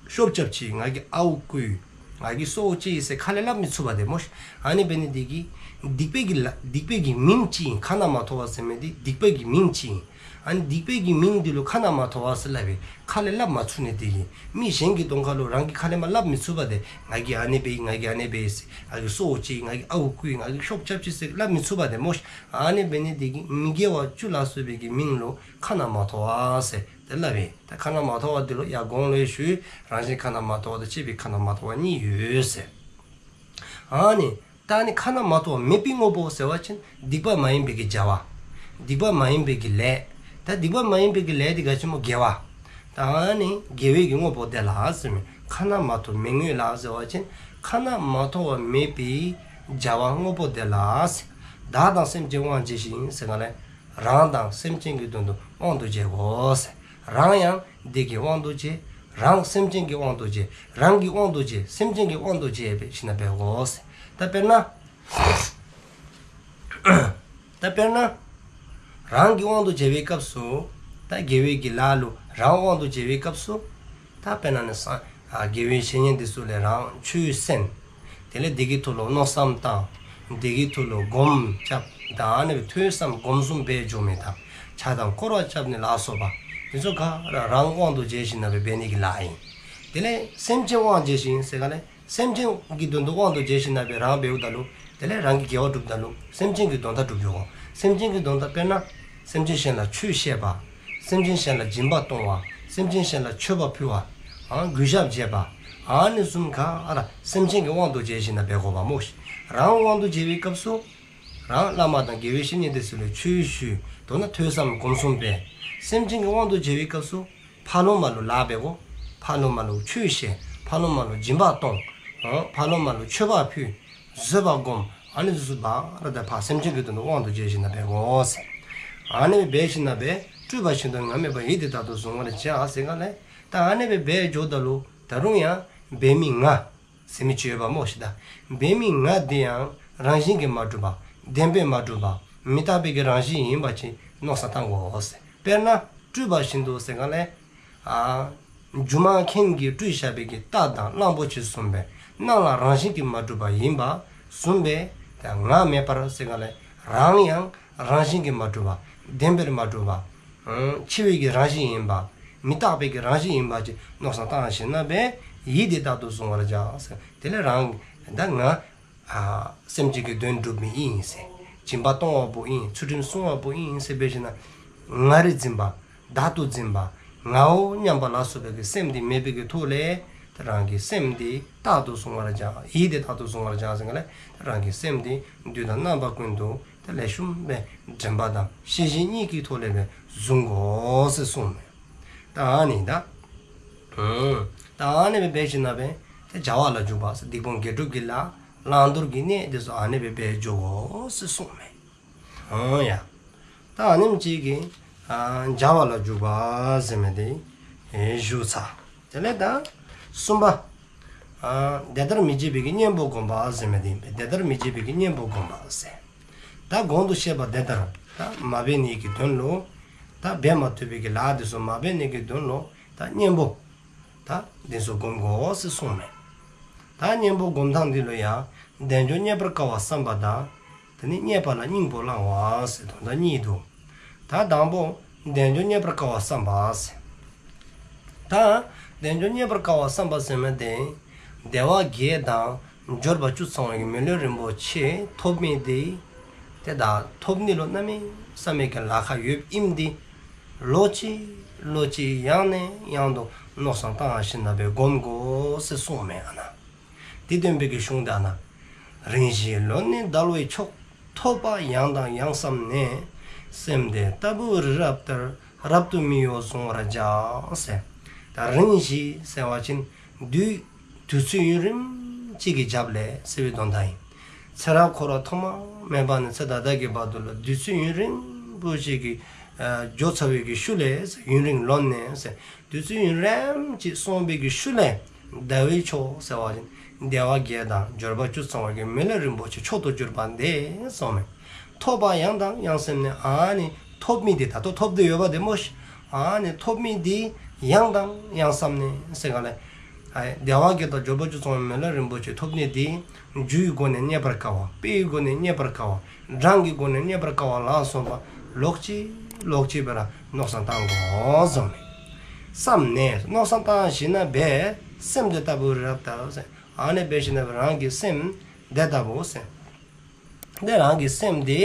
ཤོབ་རྐྱབ་ཅི། ང་གིས་ཨརཝ་བརྐུ་ཡི། ང་གིས་སྲོག་གཅད་ཡི་ཟེར་ཁ་ལས་སླབ་མི་ཚུགས་པས་ཏེ་སྨོ་ཤིག། ཨ་ནི་འབད་ནི་འདི་གིས་སྡིག་པའི་གི་ལཱ་སྡིག་པའི་གི་མིང་ཅིག་ཨིན། ཁ་ན་མ་ཐོ་བ་ཟེར་མི་འདི་སྡིག་པའི་གི་མིང་ཅིག་ཨིན། ཨ་ནི་སྡིག་པའི་གི་མིང་འདི་ལུ་ཁ་ན་མ་ཐོ་བ་ཟེར་སླབ་པས། ཁ་ལས་སླབ་མ་ཚུགས་ནི་འདི་གིས་མི་གཞན་གྱི་གདོང་ཁ་ལུ་རང་གིས་ཁ་ལས་མར་སླབ་མི་ཚུགས་པས་ཏེ། ང་གིས་ཨ་ནི་འབད་ཡི། ང་གིས་ཨ་ནི་འབད་ཡི་ཟེར། ང་གིས་སྲོག་གཅད་ཡི། ང་གིས་ཨརཝ་བརྐུ་ཡི། ང་གིས་ཤོབ་རྐྱབ་ཅི་ཟེར་སླབ་མི་ཚུགས་པས་ཏེ་སྨོ་ཤིག། ཨ་ནི་འབད་ནི་འདི་གིས་མི་དགེ་བ་བཅུ་ལ་སོགས་པའི་གི་མིང་ལུ་ཁ་ན་མ་ཐོ་བ་ཟེར་ཏེ་སླབ་ཨིན། ད་ཁ་ན་མ་ཐོ་བ་འདི་ལུ་ཡར་གོང་ལུ་ཞུ་ཡི། རང་བཞིན་ཁ་ན་མ་ཐོ་བ་དང་བཅས་པའི་ཁ་ན་མ་ཐོ་བ་གཉིས་ཡོད་ཟེར། ཨ་ནི་ད་ཨ་ནི་ཁ་ན་མ་ཐོ་བ་མེད་པའི་དངོས་པོ་ཟེར་བ་ཅིན་སྡིག་པ་མ་ཡིན་པའི་གི་བྱ་བ། སྡིག་པ་མ་ཡིན་པའི་གི་ལས། ད་སྡིག་པ་མ་ཡིན་པའི་གི་ལས་འདི་ག་ཅི་སྨོ་དགེ་བ། ད་ཨ་ནི་དགེ་བའི་གི་དངོས་པོ་དེ་ལ་ཟེར་མི། ཁ་ན་མ་ཐོ་མེད་ངོས་ལ་ཟེར་བ་ཅིན་ཁ་ན་མ་ཐོ་བ་མེད་པའི་བྱ་བ་དངོས་པོ་དེ་ལ་ཟེར། བདག་དང་སེམས་ཅན་དབང་བྱས་ཤིང་ཟེར་གསུངམ་ལས། རང་དང་སེམས་ཅན་གྱི་དོན་དུ་དབང་དུ་བྱེད་དགོ་ཟེར། རང་ཡང་འདི་གི་དབང་དུ་བྱེད། རང་སེམས་ཅན་གྱི་དབང་དུ་བྱེད། རང་གི་དབང་དུ་བྱེད། སེམས་ཅན་གྱི་དབང་དུ་བྱེད་པའི་ཕྱིར་ན་འབད་དགོ་ཟེར། ད་དཔེར་ན། ད་དཔེར་ན། རང་གི་དབང་དུ་བྱེད་པའི་སྐབས་སུ། ད་དགེ་བའི་གི་ལཱ་ལུ་རང་དབང་དུ་བྱེད་པའི་སྐབས་སུ། ད་དཔེར་ན་ནི་ས། ཨ་དགེ་བའི་བཤེས་གཉེན་དེ་ཚུ་ལས་རང་ཆོས་གསན། དེ་ལས་དེ་གི་ཐོག་ལུ་མནོ་བསམ་བཏང་། དེ་གི་ཐོག་ལུ་སྒོམ་རྐྱབ། ད་ཨ་ནི་སྦེ་ཐོས་བསམ་སྒོམ་གསུམ་འབད་འགྱོ་མི་དང་། ཕྱག་དང་བསྐོར་བ་རྐྱབ་ནི་ལ་སོགས་པ། དེ་ཚུ་ག་ར་རང་དབང་དུ་བྱས་ཞིནམ་ལས་འབད་ནི་གི་ལཱ་ཨིན། དེ་ལས་སེམས་ཅན་དབང་བྱས་ཞིནམ་ཟེར་ག་ལས། སེམས་ཅན་གྱི་དོན་དུ་དབང་དུ་བྱས་ཞིནམ་ལས་རང་འབདཝ་ད་ལུ། དེ་ལས་རང་གི་དགེ་བ་སྒྲུབ་ད་ལུ། སེམས་ཅན་གྱི་དོན་དག་སྒྲུབ་འགྱོ་དགོ། སེམས་ཅན་གྱི་དོན་དག་དཔེར་ན། སེམས་ཅན་གཞན་ལ་ཆོས་བཤད་པ། སེམས་ཅན་གཞན་ལ་སྦྱིན་པ་གཏོང་བ། སེམས་ཅན་གཞན་ལ་མཆོད་པ་ཕུལ་བ། ཨ་གུས་ཞབས་བྱེད་པ། ཨ་ནི་གསུམ་ག་ར་སེམས་ཅན་གྱི་དབང་དུ་བྱས་ཞིནམ་ལས་འབད་དགོ་པ་སྨོ་ཤིག། རང་དབང་དུ་བྱས་པའི་སྐབས་སུ། རང་བླ་མ་དང་དགེ་བའི་བཤེས་གཉེན་དེ་ཚུ་ལས་ཆོས་ཞུ། མདོར་ན་ཐོས་བསམ་སྒོམ་གསུམ་འབད། སེམས་ཅན་གྱི་དབང་དུ་བྱས་པའི་སྐབས་སུ། ཕ་ལོ་མ་ལུ་ལཱ་འབད་དགོ། ཕ་ལོ་མ་ལུ་ཆོས་བཤད། ཕ་ལོ་མ་ལུ་སྦྱིན་པ་གཏོང་། ཨོ་ཕ་ལོ་མ་ལུ་མཆོད་པ་ཕུལ། བཟོད་པ་སྒོམ། ཨ་ནི་ཚུ་བ་ར་ད་ཕར་སེམས་ཅན་གྱི་དོན་དུ་དབང་དུ་བྱས་ཞིནམ་ལས་འབད་དགོ་ཟེར། ཨ་ནི་འབད་ཞིནམ་ལས་སྤྲུལ་པ་བཞིན་དུ་ང་མེད་པར་ཡིད་དེ་རྟག་ཏུ་གཟུང་བར་བྱ་ཟེར་ག་ལས། ད་ཨ་ནི་སྦེ་འབད་འགྱོཝ་ད་ལུ་ད་རུང་ཡང་འབད་མི་ང་ཟེར་མི་ཅིག་ཡོདཔ་སྨོ་ཤིག། ད་འབད་མི་ང་དེ་ཡང་རང་བཞིན་གྱིས་མ་གྲུབ་པ། བདེན་པས་མ་གྲུབ་པ། མི་རྟག་པའི་གི་རང་བཞིན་ཡིན་པ་ཅིག་མནོ་བསམ་བཏང་དགོ་ཟེར། དཔེར་ན་སྤྲུལ་པ་བཞིན་དུ་ཟེར་ག་ལས། ཨ་སྒྱུ་མ་མཁན་གྱིས་སྤྲུལ་བཞག་པའི་གི་རྟ་དང་གླང་པོ་ཆེ་བཟུམ་སྦེ་སྣང་ལ་རང་བཞིན་གྱིས་མ་གྲུབ་པ་ཡིན་པ་བཟུམ་སྦེ། ད་ང་མེད་པར་ཟེར་ག་ལས་རང་ཡང་རང་བཞིན་གྱིས་མ་གྲུབ་པ། བདེན་པར་མ་གྲུབ་པ། འཆི་བའི་གི་རང་བཞིན་ཡིན་པ། མི་རྟག་པའི་གི་རང་བཞིན་ཡིན་པ་ཅིག་མནོ་བསམ་བཏང་ཞིནམ་ལས་ཡིད་དེ་རྟག་ཏུ་གཟུང་བར་བྱ་ཟེར། དེ་ལས་རང་ད་ང་ཨ་སེམས་ཅན་གྱི་དོན་སྒྲུབ་མི་ཨིན་ཟེར། སྦྱིན་པ་གཏོང་བ་པོ་ཨིན། ཚུལ་ཁྲིམས་སྲུང་བ་པོ་ཨིན་ཟེར་འབད་ཞིནམ་ལས། ང་རེ་འཛིན་པ། བདག་ཏུ་འཛིན་པ། ངའོ་སྙམ་པ་ལ་སོགས་པའི་གི་སེམས་དེ་མེད་པའི་གི་ཐོག་ལས། ད་རང་གི་སེམས་དེ་རྟག་ཏུ་གཟུང་བར་བྱ། ཡིད་དེ་རྟག་ཏུ་གཟུང་བར་བྱ་ཟེར་ག་ལས། ད་རང་གི་སེམས་དེ་དུས་དང་རྣམ་པ་ཀུན་ཏུ་ད་ལེགས་ཤོམ་སྦེ་དྲན་པ་དང་ཤེས་བཞིན་གཉིས་ཀྱི་ཐོག་ལས་སྦེ་གཟུང་དགོ་ཟེར་གསུངས་མས། ད་ཨ་ནི་ད། ཨུམ། ད་ཨ་ནི་སྦེ་འབད་ཞིནམ་ལས་ད་བྱ་བ་ལ་འཇུག་པ་ཟེར། སྡིག་སྤོང་དགེ་སྒྲུབ་ཀྱི་ལཱ། བླང་དོར་གྱི་གནས་དེ་ཚུ་ཨ་ནི་སྦེ་འབད་འགྱོ་དགོ་ཟེར་གསུངས་མས། ཨོ་ཡ། ད་ཨ་ནེམ་ཅིག་གིས་ཨ་བྱ་བ་ལ་འཇུག་པ་ཟེར་མི་དེ་ཨེ་ཞུ་ཚར། དེ་ལས་ད་གསུམ་པ། ཨ་དེ་ལྟར་མི་བྱེད་པའི་གི་གཉེན་པོ་བསྒོམ་པ་ཟེར་མི་དེ་ཨིན་པས། དེ་ལྟར་མི་བྱེད་པའི་གི་གཉེན་པོ་བསྒོམ་པ་ཟེར། ད་གོང་དུ་བཤད་པ་དེ་ལྟར་ད་མ་འབད་ནི་གི་དོན་ལུ། ད་འབད་མ་བཏུབ་པའི་གི་ལཱ་དེ་ཚུ་མ་འབད་ནི་གི་དོན་ལུ། ད་གཉེན་པོ། ད་དེ་ཚུ་བསྒོམ་དགོ་ཟེར་གསུངས་མས། ད་གཉེན་པོ་བསྒོམ་ཐངས་འདི་ལུ་ཡང་དལ་འབྱོར་རྙེད་པར་དཀའ་བ་བསམ་པ་དང་། དེ་ནི་རྙེད་པ་ལ་སྙིང་པོ་བླང་བ་ཟེར་དོན་དག་གཉིས་འདུག། ད་དང་པོ་དལ་འབྱོར་རྙེད་པར་དཀའ་བ་བསམ་པ་ཟེར། ད་དལ་འབྱོར་རྙེད་པར་དཀའ་བ་བསམ་པ་ཟེར་མི་དེ་དལ་བ་བརྒྱད་དང་འབྱོར་པ་བཅུ་ཚང་བའི་མི་ལུས་རིན་པོ་ཆེ་ཐོབ་མི་དེ། དེ་ད་ཐོབ་ནི་ལུ་གནམ་མེད་ས་མེད་ཀྱི་ལ་ཁག་ཡོདཔ་ཨིནམ་དེ། ལོག་ཅི་ལོག་ཅི་ཡང་ནས་ཡང་དུ་མནོ་བསམ་བཏང་ཞིནམ་ལས་སྦེ་བསྒོམ་དགོ་ཟེར་གསུངས་མས་ཨ་ན། དེ་སྟོན་པའི་གི་གཞུང་དེ་ཨ་ན། རིང་ཞིག་ལོན་ནས་དལ་བའི་མཆོག། ཐོབ་པ་ཡང་དང་ཡང་བསམས་ནས། སེམས་དེ་ལྟ་བུ་རི་རབ་ལྟར། རབ་ཏུ་མི་གཡོ་གཟུང་བར་བྱ། ཟེར། ད་རིང་ཞིག་ཟེར་བ་ཅིན་དུས་དུས་ཚོད་ཡུན་རིངམོ་ཅིག་གི་རྒྱབ་ལས་ཟེར་བའི་དོན་དག་ཨིན། ཚེ་རབས་འཁོར་བ་ཐོག་མ་མེད་པ་ནས་ཚེ་ད་ལྟ་གི་བར་དུ་ལུ་དུས་ཚོད་ཡུན་རིང་པོ་ཞིག་གི་ཨ་འགྱོ་ཚར་བའི་གི་ཤུལ་ལས་ཟེར། ཡུན་རིང་ལོན་ནས་ཟེར། དུས་ཚོད་ཡུན་རིངམོ་ཅིག་སོང་བའི་གི་ཤུལ་ལས་དལ་བའི་མཆོག་ཟེར་བ་ཅིན་དལ་བ་བརྒྱད་དང་འབྱོར་པ་བཅུ་ཚང་བའི་གི་མི་ལུས་རིན་པོ་ཆེ་མཆོག་ཏུ་གྱུར་པ་དེ་གསུངས་མས། ཐོབ་པ་ཡང་དང་ཡང་སེམས་ནས། ཨ་ནི་ཐོབ་མི་དེ་ད་ལྟོ་ཐོབ་སྟེ་ཡོདཔ་དེ་སྨོ་ཤིག། ཨ་ནི་ཐོབ་མི་དེ་ཡང་དང་ཡང་བསམས་ནས་ཟེར་ག་ལས། ཨ་དལ་བ་བརྒྱད་དང་འབྱོར་པ་བཅུ་ཚང་བའི་མི་ལུས་རིན་པོ་ཆེ་ཐོབ་ནི་དེ་རྒྱུའི་སྒོ་ནས་རྙེད་པར་དཀའ་བ། དཔེའི་སྒོ་ནས་རྙེད་པར་དཀའ་བ། གྲངས་ཀྱི་སྒོ་ནས་རྙེད་པར་དཀའ་བ་ལ་སོགས་པ་ལོག་ཅི་ལོག་ཅི་སྦེ་ར་མནོ་བསམ་བཏང་དགོ་གསུངས་མས། བསམས་ནས་མནོ་བསམ་བཏང་ཞིནམ་ལས་སྦེ་སེམས་དེ་ལྟ་བུ་རི་རབ་ལྟར་ཟེར། ཨ་ནི་འབད་ཞིནམ་ལས་རང་གི་སེམས་དེ་ལྟ་བུ་ཟེར། དེ་རང་གི་སེམས་དེ་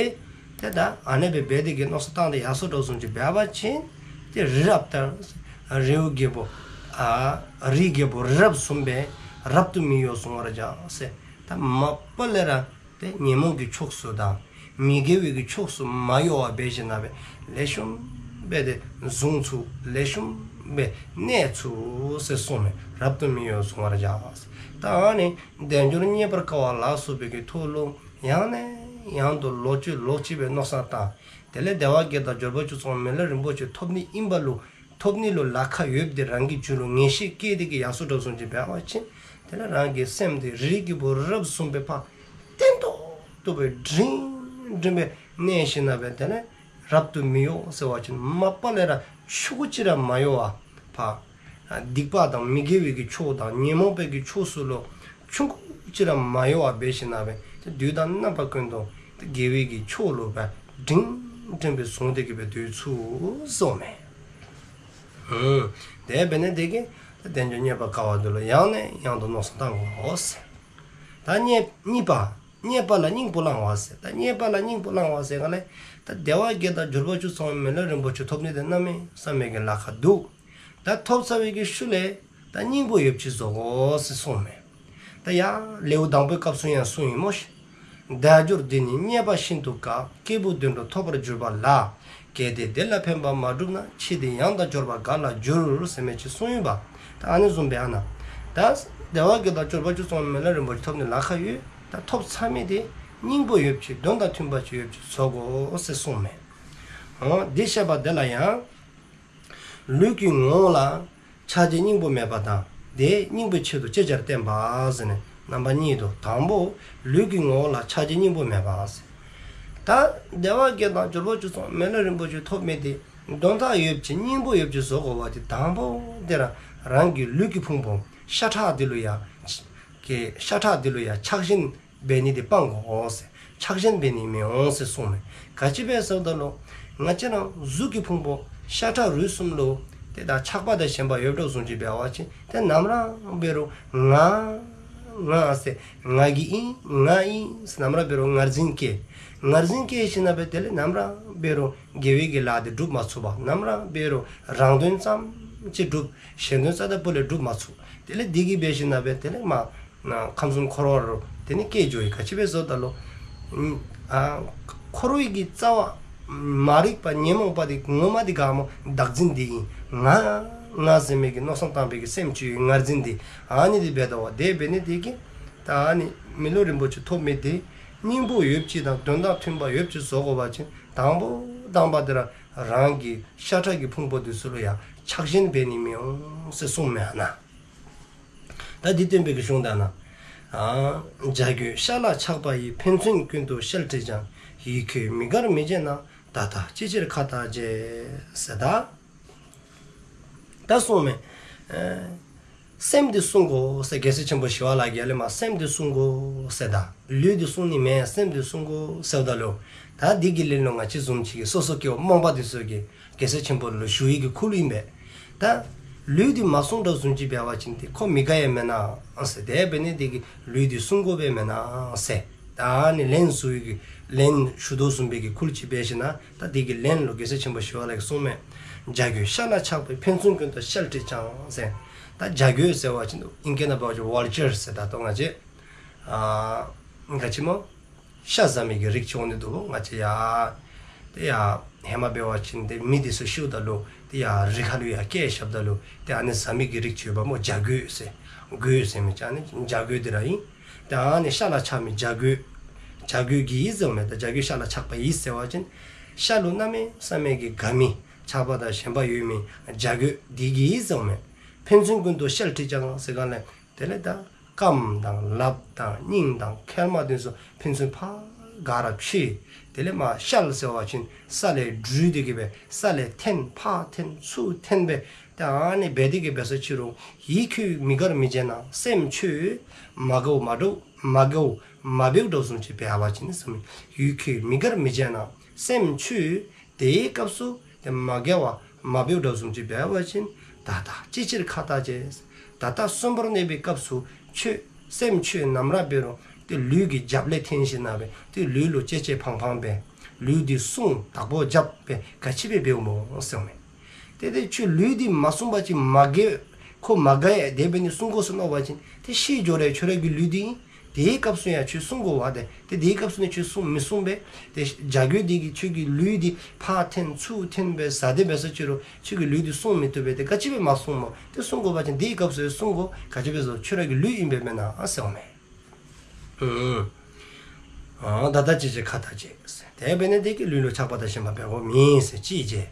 དེ་ད་ཨ་ནི་སྦེ་འབད་དེ་གི་མནོ་བསམ་བཏང་སྟེ་ཡར་སོ་དྲག་བཟུམ་ཅིག་འབད་བ་ཅིན་དེ་རི་རབ་ལྟར། རི་བོ་རྒྱལ་པོ་ཨ་རི་རྒྱལ་པོ་རི་རབ་བཟུམ་སྦེ་རབ་ཏུ་མི་གཡོ་གཟུང་བར་བྱ་ཟེར། ད་མ་པ་ལས་ར་དེ་ཉོན་མོངས་ཀྱི་ཕྱོགས་སུ་དང་མི་དགེ་བའི་གི་ཕྱོགས་སུ་མ་གཡོ་བར་འབད་ཞིནམ་ལས་ལེགས་ཤོམ་སྦེ་དེ་བཟུང་ཚུགས། ལེགས་ཤོམ་སྦེ་གནས་ཚུགས་ཟེར་གསུངས་མས། རབ་ཏུ་མི་གཡོ་གཟུང་བར་བྱ་ཟེར། ད་ཨ་ནི་དལ་འབྱོར་རྙེད་པར་དཀའ་བ་ལ་སོགས་པའི་གི་ཐོག་ལུ་ཡང་ནས་ཡང་དུ་ལོག་ཅི་ལོག་ཅི་སྦེ་མནོ་བསམ་བཏང་། དེ་ལས་དལ་བ་བརྒྱད་དང་འབྱོར་པ་བཅུ་ཚང་བའི་མི་ལུས་རིན་པོ་ཆེ་ཐོབ་ནི་ཨིན་པ་ལུ་ཐོབ་ནི་ལུ་ལ་ཁག་ཡོདཔ་དེ་རང་གི་རྒྱུད་ལུ་ངེས་ཤེས་སྐྱེས་ཏེ་གི་ཡར་སོ་དྲགས་སོང་ཅིག་འབད་བ་ཅིན་དེ་ལས་རང་གི་སེམས་དེ་རིལ་གྱི་བུ་རབ་བཟུམ་སྦེ་ཕར་བརྟན་ཏོག་ཏོ་སྦེ་སྒྲིང་སྒྲིང་སྦེ་གནས་ཞིནམ་ལས་དེ་ལས་རབ་ཏུ་མི་གཡོ་ཟེར་བ་ཅིན་མ་པ་ལས་ར་ཆུང་ཀུ་ཅིག་ར་མ་གཡོ་བར་ཕར་སྡིག་པ་དང་མི་དགེ་བའི་གི་ཕྱོགས་དང་ཉོན་མོངས་པའི་གི་ཕྱོགས་ཚུ་ལུ་ཆུང་ཀུ་ཅིག་ར་མ་གཡོ་བར་འབད་ཞིནམ་ལས་དེ་དུས་དང་རྣམ་པ་ཀུན་ཏུ་དེ་དགེ་བའི་གི་ཕྱོགས་ལུ་སྦེ་སྒྲིང་སྒྲིང་སྦེ་བཟུང་སྟེ་གི་སྦེ་སྡོད་ཚུགས་གསུངསམ་མས། ཨུམ། དེ་འབད་ནི་དེ་གིས་དལ་འབྱོར་རྙེད་པར་དཀའ་བ་འདི་ལུ་ཡང་ནས་ཡང་དུ་མནོ་བསམ་བཏང་དགོ་ཟེར། ད་གཉིས་གཉིས་པ། རྙེད་པ་ལ་སྙིང་པོ་བླང་བ་ཟེར། ད་རྙེད་པ་ལ་སྙིང་པོ་བླང་བ་ཟེར་ག་ལས། ད་དལ་བ་བརྒྱད་དང་འབྱོར་པ་བཅུ་ཚང་བའི་མི་ལུས་རིན་པོ་ཆེ་ཐོབ་ནི་དེ་གནམ་མེད་ས་མེད་ཀྱི་ལ་ཁག་འདུག། ད་ཐོབ་ཚར་བའི་གི་ཤུལ་ལས་ད་སྙིང་པོ་ཡོདཔ་ཅིག་བཟོ་དགོ་ཟེར་གསུངསམ་མས། ད་ཡར་ལེའུ་དང་པོའི་སྐབས་སུ་ཡང་གསུངས་ཡི་སྨོ་ཤིག། དལ་འབྱོར་འདི་ནི་རྙེད་པ་ཤིན་ཏུ་དཀའ། སྐྱེས་བུ་དོན་གྲུབ་ཐོབ་པར་གྱུར་པ་ལ། གལ་ཏེ་དེ་ལ་ཕན་པ་མ་བསྒྲུབས་ན། ཕྱིས་དེ་ཡང་དག་འབྱོར་པ་ག་ལ་འགྱུར། ཟེར་མི་ཅིག་གསུངས་ཡོདཔ། ད་ཨ་ནི་བཟུམ་སྦེ་ཨ་ནཱ་ད་དལ་བ་བརྒྱད་དང་འབྱོར་པ་བཅུ་ཚང་བའི་མི་ལུས་རིན་པོ་ཆེ་ཐོབ་ནི་ལ་ཁག་ཡོད། ད་ཐོབ་ཚར་མི་དེ་སྙིང་པོ་ཡོདཔ་ཅིག་དོན་དང་མཐུན་པ་ཅིག་ཡོདཔ་ཅིག་བཟོ་དགོ་ཟེར་གསུངསམ་མས། འོ་དེ་བཤད་པ་དེ་ལ་ཡང་ལུས་ཀྱི་ངོ་བོ་ལ་ཕྱག་རྒྱའི་སྙིང་པོ་མེད་པ་དང་། དེ་སྙིང་པོའི་ཆེད་དུ་ཅི་བྱར་བསྟན་པ་ཟེར་ནས་རྣམ་པ་གཉིས་འདུག། དང་པོ་ལུས་ཀྱི་ངོ་བོ་ལ་ཕྱག་རྒྱའི་སྙིང་པོ་མེད་པ་ཟེར། ད་དལ་བ་བརྒྱད་དང་འབྱོར་པ་བཅུ་ཚང་མི་ལུས་རིན་པོ་ཆེ་ཐོབ་མི་དེ་དོན་དག་ཡོདཔ་ཅིག་སྙིང་པོ་ཡོདཔ་ཅིག་བཟོ་དགོ་པ་དེ་དང་པོ་དེ་ར་རང་གི་ལུས་ཀྱི་ཕུང་པོ་ཤ་ཁྲག་དེ་ལུ་ཡང་ཀྱི་ཤ་ཁྲག་དེ་ལུ་ཡང་ཆགས་ཞེན་འབད་ནི་དེ་སྤང་དགོ་ཟེར། ཆགས་ཞེན་འབད་ནི་མི་འོང་ཟེར་གསུངསམ་མས། ག་ཅི་སྦེ་ཟེརཝ་ད་ལུ་ང་བཅས་ར་གཟུགས་ཀྱི་ཕུང་པོ་ཤ་ཁྲག་རུས་གསུམ་ལུ་དེ་ད་ཆགས་པ་དང་ཞེན་པ་ཡོདཔ་བཟུམ་ཅིག་འབད་བ་ཅིན་དེ་ནམ་ར་འབད་རུང་ང་ང་ཟེར་ང་གི་ཨིན་ང་ཨིན་ཟེར་ནམ་ར་འབད་རུང་ངར་འཛིན་སྐྱེ། ངར་འཛིན་སྐྱེ་ཞིནམ་ལས་དེ་ལས་ནམ་ར་འབད་རུང་དགེ་བའི་གི་ལཱ་དེ་སྒྲུབ་མ་ཚུགས་པ། ནམ་ར་འབད་རུང་རང་དོན་ཙམ་ཅིག་སྒྲུབ། གཞན་དོན་རྩ་བ་ལས་སྒྲུབ་མ་ཚུགས། དེ་ལས་དེ་གིས་འབད་ཞིནམ་ལས་དེ་ལས་མ་ཁམས་གསུམ་འཁོར་བ་ལུ་དེ་ནི་སྐྱེ་འགྱོ་ཡི། ག་ཅི་སྦེ་ཟེརཝ་ད་ལུ་ཨ་འཁོར་བའི་གི་རྩ་བ་མ་རིག་པ་ཉོན་མོངས་པ་དེ་ངོ་མ་དེ་ག་སྨོ་བདག་འཛིན་དེ་ཨིན། ང་ང་ཟེར་མི་གི་མནོ་བསམ་བཏང་བའི་གི་སེམས་ཅིག་ཡོད། ངར་འཛིན་དེ་ཨ་ནི་དེ་འབད་དོ་བ། དེ་འབད་ནི་དེ་གིས་ད་ཨ་ནི་མི་ལུས་རིན་པོ་ཆེ་ཐོབ་མི་དེ་སྙིང་པོ་ཡོདཔ་ཅིག་དང་དོན་དང་མཐུན་པ་ཡོདཔ་ཅིག་བཟོ་དགོ་པ་ཅིན་དང་པོ་དང་པ་དེ་ར་རང་གི་ཤ་ཁྲག་གི་ཕུང་པོ་དེ་ཚུ་ལུ་ཡང་ཆགས་ཞེན་འབད་ནི་མི་འོང་ཟེར་གསུངསམ་མས་ཨ་ནཱ། ད་འདི་སྟོན་པའི་གི་གཞུང་དེ་ཨ་ནཱ། ཨ་བྱ་རྒོད་ཤ་ལ་ཆགས་པ་ཡིས། ཕན་ཚུན་ཀུན་ཏུ་བཤལ་ཁྲིད་ཀྱང་། ཡིད་ཁྱོད་མི་དགར་མི་བྱེད་ན། ད་ལྟ་ཅི་ཕྱིར་ཁ་བཏགས་བྱེད། ཟེར་ད། ད་གསུངསམ་མས། ཨེ་སེམས་འདི་བསྲུང་དགོ་ཟེར་རྒྱལ་སྲས་ཆེན་པོ་ཞི་བ་ལྷ་གིས་ཡར་ལས་མར་སེམས་འདི་བསྲུང་དགོ་ཟེར་ད། ལུས་འདི་བསྲུང་ནི་མེན། སེམས་འདི་བསྲུང་དགོ་ཟེརཝ་ད་ལུ་ད་འདི་གི་ལན་ལུ་ང་བཅས་བཟུམ་ཅིག་གིས་སོ་སོ་སྐྱེ་བོ་རྨོངས་པ་འདི་ཚུ་གིས་རྒྱལ་སྲས་ཆེན་པོ་ལུ་ཞུ་ཡི་གི་ཁུལ་ཨིན་པས། ད་ལུས་འདི་མ་བསྲུང་དྲགས་བཟུམ་ཅིག་འབད་བ་ཅིན་དེ་ཁོ་མི་དགའ་ཡི་མེན་ན་ཟེར། དེ་འབད་ནི་དེ་གིས་ལུས་འདི་བསྲུང་དགོ་པས་མེན་ན་ཟེར། ད་ཨ་ནི་ལན་ཞུ་ཡི་གི་ལན་ཞུ་དོ་བཟུམ་སྦེ་གི་ཁུལ་ཅིག་འབད་ཞིནམ་ལས་ད་དེ་གི་ལན་ལུ་རྒྱལ་སྲས་ཆེན་པོ་ཞི་བ་ལྷ་གིས་གསུངསམ་མས། བྱ་རྒོད་ཤ་ལ་ཆགས་པ་ཡིས། ཕན་ཚུན་ཀུན་ཏུ་བཤལ་ཁྲིད་ཀྱང་ཟེར། ད་བྱ་རྒོད་ཟེར་བ་ཅིན་ཨིང་སྐད་ནང་འབད་བ་ཅིན་ཝལ་ཅར་ཟེར། ད་ལྟོ་ང་བཅས་ཨ་ག་ཅི་སྨོ་ཤ་བཟའ་མི་གི་རིགས་ཅིག་འོང་ནི་འདུག། ང་བཅས་ཡར་དེ་ཡར་ཧེ་མ་འབད་བ་ཅིན་དེ་མི་དེ་ཚུ་ཤིཝ་ད་ལུ་དེ་ཡར་རི་ཁ་ལུ་ཡར་བསྐྱལ་བཞགཔ་ད་ལུ་དེ་ཨ་ནི་བཟའ་མི་གི་རིགས་ཅིག་ཡོདཔ་སྨོ། བྱ་རྒོད་ཟེར། རྒོད་ཟེར་མི་ཅིག་ཨ་ནི་བྱ་རྒོད་དེ་ར་ཨིན། དེ་ཨ་ནི་ཤ་ལ་ཆགས་མི་བྱ་རྒོད། བྱ་རྒོད་ཀྱིས་ཟེརཝ་མས། ད་བྱ་རྒོད་ཤ་ལ་ཆགས་པ་ཡིས་ཟེར་བ་ཅིན་ཤ་ལུ་གནམ་མེད་ས་མེད་ཀྱི་དགའ་མི་ཆགས་པ་དང་ཞེན་པ་ཡོད་མི་བྱ་རྒོད་དེ་གིས་ཟེརཝ་མས། ཕན་ཚུན་ཀུན་ཏུ་བཤལ་ཁྲིད་ཀྱང་ཟེར་ག་ལས། དེ་ལས་ད་རྐངམ་དང་ལགཔ་དང་སྙིང་དང་མཁལ་མ་དེ་ཚུ་ཕན་ཚུན་ཕར་ག་ར་འཕྱད། དེ་ལས་མར་བཤལ་ཟེར་བ་ཅིན་ས་ལས་འདྲུད་དེ་གི་སྦེ་ས་ལས་འཐེན་ཕར་འཐེན་ཚུར་འཐེན་སྦེ་ད་ཨ་ནི་སྦེ་དེ་གི་སྦེ་ས་ཕྱི་རུ་ཡིད་ཁྱོད་མི་དགར་མི་བྱེད་ན། སེམས་ཁྱོད་མ་དགའཝ་མ་འདྲཝ་མ་དགའཝ་མ་འབདཝ་དྲགས་བཟུམ་ཅིག་འབད་བ་ཅིན་ཟེརཝ་མས། ཡིད་ཁྱོད་མི་དགར་མི་བྱེད་ན། སེམས་ཁྱོད་དེའི་སྐབས་སུ་དེ་མ་དགའ་བ་མ་འབདཝ་དྲགས་བཟུམ་ཅིག་འབད་བ་ཅིན་ད་ལྟ་ཅི་ཕྱིར་ཁ་བཏགས་བྱེད། ད་ལྟ་གསོན་པོར་གནས་པའི་སྐབས་སུ་ཁྱོད་སེམས་ཁྱོད་ནམ་ར་འབད་རུང་དེ་ལུས་ཀྱི་རྒྱབ་ལས་འཐེན་ཞིནམ་ལས་དེ་ལུས་ལུ་གཅེས་གཅེས་ཕངས་ཕངས་སྦེ་ལུས་འདི་བསྲུང་བདག་པོ་རྐྱབ་སྦེ་ག་ཅི་སྦེ་འབདཝ་སྨོ་ཟེརཝ་མས། དེ་དེ་ཁྱོད་ལུས་འདི་མ་བསྲུང་པ་ཅིན་མ་དགའ་ཁོ་མ་དགའ་ཡི། དེ་འབད་ནི་བསྲུང་དགོ་ཟེར་མནོ་བ་ཅིན་དེ་ཤི་འགྱོ་རུང་ཁྱོད་ར་གི་ལུས་འདི་ཨིན། དེའི་སྐབས་སུ་ཡང་ཁྱོད་བསྲུང་དགོ་པ་དེ། དེ་དེའི་སྐབས་སུ་ནི་ཁྱོད་བསྲུང་མི་བསྲུང་པས། དེ་བྱ་རྒོད་དེ་གིས་ཁྱོད་ཀྱི་ལུས་འདི་ཕར་འཐེན་ཚུར་འཐེན་སྦེ་ཟ་སྟེ་འབད་ས་ཕྱི་རུ་ཁྱོད་ཀྱི་ལུས་འདི་བསྲུང་མི་བཏུབ་པས། དེ་ག་ཅི་སྦེ་མ་བསྲུང་སྨོ། དེ་བསྲུང་དགོ་པ་ཅིན་དེའི་སྐབས་སུ་ཡང་བསྲུང་དགོ། ག་ཅི་སྦེ་ཟེར་ཁྱོད་ར་གི་ལུས་ཨིན་པས་མེན་ན་ཟེརཝ་མས། ཨུམ། ཨ་ད་ལྟ་ཅི་བྱེད་ཁ་ལྟ་བྱེད་ཟེར། དེ་འབད་ནི་དེ་གིས་ལུས་ལུ་ཆགས་པ་དང་ཞེན་པ་འབད་དགོཔ་མེད་ཟེར་ཅིག་བྱས།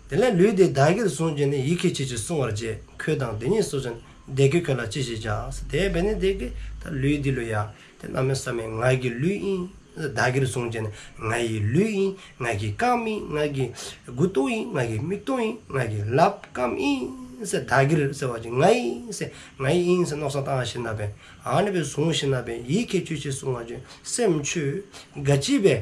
དེ་ལས་ལུས་འདི་བདག་གིར་བཟུང་བྱས་ནས། ཡིད་ཁྱོད་ཆོས་ཅན་བསྲུང་བར་བྱེད། ཁྱོད་དང་དེ་ཉིད་སོ་སོར་ནི། དེ་ཁྱོད་ཁྱོད་ལ་ཅི་ཞིག་བྱ་ཟེར། དེ་འབད་ནི་དེ་གིས་ད་ལུས་འདི་ལུ་ཡང་ཏེ་གནམ་མེད་ས་མེད་ང་གི་ལུས་ཨིན་བདག་གིར་བཟུང་བྱས་ནས། ང་ཡི་ལུས་ཨིན། ང་གི་རྐངམ་ཨིན། ང་གི་མགུ་ཏོ་ཨིན། ང་གི་མིག་ཏོ་ཨིན། ང་གི་ལགཔ་རྐངམ་ཨིན་ཟེར། བདག་གིར་ཟེར་བ་ཅིན་ང་ཨིན་ཟེར། ང་ཨིན་ཟེར་མནོ་བསམ་བཏང་ཞིནམ་ལས་ཨ་ནི་སྦེ་བཟུང་ཞིནམ་ལས་ཡིད་ཁྱོད་ཆོས་ཅན་བསྲུང་བར་བྱེད། སེམས་ཁྱོད་ག་ཅི་སྦེ་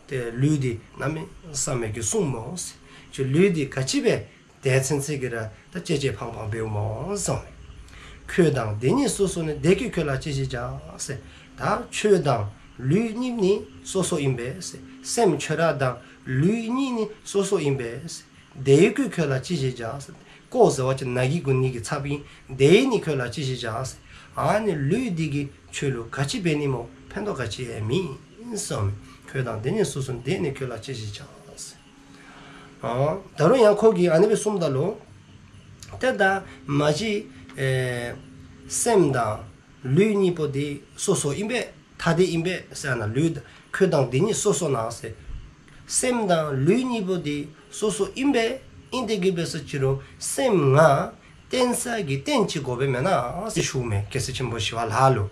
ཏེ་ལུས་འདི་གནམ་མེད་ས་མེད་ཀྱི་བསྲུངམ་སྨོ་ཟེར། ཁྱོད་ལུས་འདི་ག་ཅི་སྦེ་དེ་ཚུན་ཚོད་ཀྱི་ར་ད་གཅེས་གཅེས་ཕངས་ཕངས་འབདཝ་སྨོ་ཟེར། ཁྱོད་དང་དེ་ཉིད་སོ་སོར་ནི། དེ་ཁྱོད་ཁྱོད་ལ་ཅི་ཞིག་བྱ་ཟེར། ད་ཁྱོད་དང་ལུས་གཉིས་ནི་སོ་སོ་ཨིན་པས་ཟེར། སེམས་ཁྱོད་ར་དང་ལུས་གཉིས་ནི་སོ་སོ་ཨིན་པས་ཟེར། དེ་ཁྱོད་ཁྱོད་ལ་ཅི་ཞིག་བྱ་ཟེར། ཀོ་ཟེར་བ་ཅིན་ནང་གི་གུ་ནི་གི་ཚབ་ཨིན། དེ་ནི་ཁྱོད་ལ་ཅི་ཞིག་བྱ་ཟེར། ཨ་ནི་ལུས་འདི་གིས་ཁྱོད་ལུ་ག་ཅི་འབད་ནི་སྨོ། ཕན་ཐོགས་ག་ཅི་ཡང་མེད་གསུངམ་མས། ཁྱོད་དང་དེ་ཉིད་སོ་སོར་ནི། དེ་ནི་ཁྱོད་ལ་ཅི་ཞིག་བྱ་ཟེར། ཨ་ད་རུང་ཡང་ཁོ་གིས་ཨ་ནི་སྦེ་གསུངམ་ད་ལུ་ཏེ་ད་མ་གཞི་ཨེ་སེམས་དང་ལུས་གཉིས་པོ་འདི་སོ་སོ་ཨིན་པས། ཐ་དད་ཨིན་པས་ཟེར་ན། ལུས་ཁྱོད་དང་དེ་ཉིད་སོ་སོར་ནི་ཟེར། སེམས་དང་ལུས་གཉིས་པོ་འདི་སོ་སོ་ཨིན་པས། ཨིན་ཏེ་གི་འབད་སོ་ཅི་རུང་སེམས་ང་བརྟེན་ས་གི་རྟེན་ཅིག་དགོ་པས་མེན་ན་ཟེར་ཞུཝ་མས་རྒྱལ་སྲས་ཆེན་པོ་ཞི་བ་ལྷ་ལུ།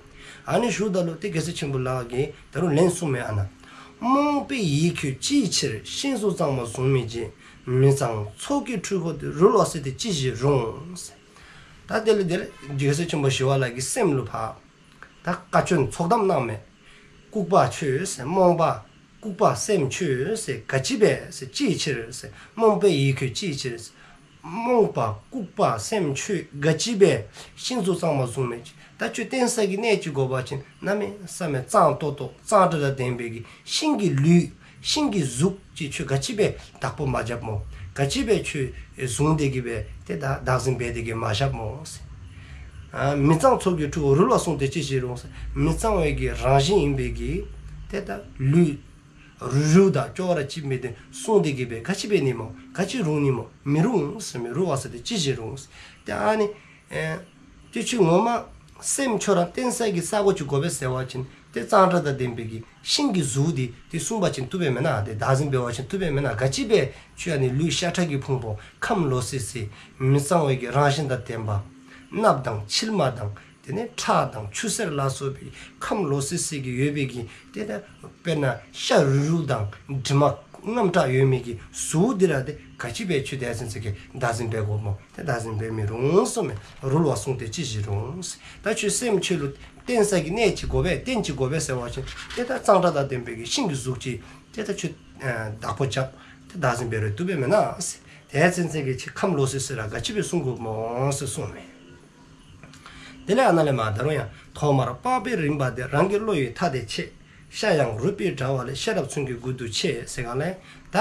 ཨ་ནི་ཞུཝ་ད་ལུ་ཏེ་རྒྱལ་སྲས་ཆེན་པོ་ལྷ་གིས་ད་རུང་ལན་གསུངམ་མས་ཨ་ན། རྨོངས་པའི་ཡིད་ཁྱོད་ཅིའི་ཕྱིར། ཤིང་གཟུགས་གཙང་མ་བཟུང་མི་བྱེད། མི་གཙང་ཚོགས་ཀྱི་འཁྲུལ་འཁོར་དེ། རུལ་བ་སེལ་ཏེ་ཅི་ཞིག་རུང་ཟེར། ད་དེ་ལས་དེ་ལས་རྒྱལ་སྲས་ཆེན་པོ་ཞི་བ་ལྷ་གིས་སེམས་ལུ་ཕར་ད་བཀའ་བཀྱོན་ཚོགས་གཏམ་གནངམ་མས། ལྐུགས་པ་ཁྱོད་ཟེར། རྨོངས་པ་ལྐུགས་པ་སེམས་ཁྱོད་ཟེར། ག་ཅི་སྦེ་ཟེར། ཅིའི་ཕྱིར་ཟེར། རྨོངས་པའི་ཡིད་ཁྱོད་ཅིའི་ཕྱིར་ཟེར། རྨོངས་པ་ལྐུགས་པ་སེམས་ཁྱོད་ག་ཅི་སྦེ་ཤིང་གཟུགས་གཙང་མ་བཟུང་མི་བྱེད། ད་ཁྱོད་བརྟེན་ས་གི་གནས་ཅིག་དགོ་པ་ཅིན་གནམ་མེད་ས་མེད་གཙང་ཏོག་ཏོ་གཙང་སྦྲ་དང་ལྡན་པའི་གི་ཤིང་གི་ལུས་ཤིང་གི་གཟུགས་ཅིག་ཁྱོད་ག་ཅི་སྦེ་བདག་པོ་མ་རྐྱབ་སྨོ། ག་ཅི་སྦེ་ཁྱོད་བཟུང་སྟེ་གི་སྦེ་ཏེ་ད་བདག་འཛིན་འབད་དེ་གི་མ་བཞགཔ་སྨོ་ཟེར། ཨ་མི་གཙང་ཚོགས་ཀྱི་འཁྲུལ་འཁོར། རུལ་བ་བསྲུང་སྟེ་ཅི་ཞིག་རུང་ཟེར། མི་གཙང་བའི་གི་རང་བཞིན་ཨིན་པའི་གི་ཏེ་ད་ལུས་རུལ་རུལ་དང་ཅོག་ར་གཅིགཔ་མས། ཏེ་བསྲུང་སྟེ་གི་སྦེ་ག་ཅི་འབད་ནི་སྨོ། ག་ཅི་རུང་ནི་སྨོ། མི་རུང་ཟེར་མས། རུལ་བ་བསྲུང་སྟེ་ཅི་ཞིག་རུང་ཟེར། ཏེ་ཨ་ནི་ཨེ་ཏེ་ཁྱོད་ངོ་མ་སེམས་ཁྱོད་ར་བརྟེན་ས་གི་ས་གོ་ཅིག་དགོ་པས་ཟེར་བ་ཅིན་ཏེ་གཙང་སྦྲ་དང་ལྡན་པའི་གི་ཤིང་གི་གཟུགས་འདི་ཏེ་བསྲུང་པ་ཅིན་བཏུབ་པས་མེན་ན། ཏེ་བདག་འཛིན་འབད་བ་ཅིན་བཏུབ་པས་མེན་ན། ག་ཅི་སྦེ་ཁྱོད་ཨ་ནི་ལུས་ཤ་ཁྲག་གི་ཕུང་པོ་ཁམས་ལོག་སི་སི་མི་གཙང་བའི་གི་རང་བཞིན་དང་ལྡན་པ། གནགཔོ་དང་མཆིལ་མ་དང་དེ་ནས་ཁྲག་དང་ཆུ་སེར་ལ་སོགས་པའི་ཁམས་ལོག་སི་སི་གི་ཡོད་པའི་གི་ཏེ་ད་དཔེར་ན་ཤ་རུལ་རུལ་དང་དྲི་མ་རྔམ་དྲགས་ཡོད་མི་གི་གཟུགས་འདི་ར་ཏེ་ག་ཅི་སྦེ་ཁྱོད་དེ་ཚུན་ཚོད་ཀྱི་བདག་འཛིན་འབད་དགོཔ་སྨོ། ཏེ་བདག་འཛིན་འབད་མི་རུང་གསུངམ་མས། རུལ་བ་བསྲུང་སྟེ་ཅི་ཞིག་རུང་ཟེར། ད་ཁྱོད་སེམས་ཁྱོད་ལུ་བརྟེན་ས་གི་གནས་ཅིག་དགོ་པས། རྟེན་ཅིག་དགོ་པས་ཟེར་བ་ཅིན་ཏེ་ད་གཙང་སྦྲ་དང་ལྡན་པའི་གི་ཤིང་གི་གཟུགས་ཅིག་ཏེ་ད་ཁྱོད་ཨ་བདག་པོ་རྐྱབ་སྟེ་བདག་འཛིན་འབད་རུང་བཏུབ་པས་མེན་ན་ཟེར། དེ་ཚུན་ཚོད་ཀྱི་ཁྱོད་ཁམས་ལོག་སི་སི་ར་ག་ཅི་སྦེ་བསྲུང་དགོཔ་སྨོ་ཟེར་གསུངམ་མས། དེ་ལས་ཨ་ན་ལས་མར་ད་རུང་ཡང་ཐོག་མར་པགས་པའི་རིམ་པ་དེ། རང་གི་བློ་ཡི་མཐའ་དེ་ཕྱེད། ཤ་ཡང་རུས་པའི་དྲ་བ་ལས། ཤེས་རབ་མཚོན་གྱི་མགུལ་དུ་ཕྱེ། ཟེར་ག་ལས་ད་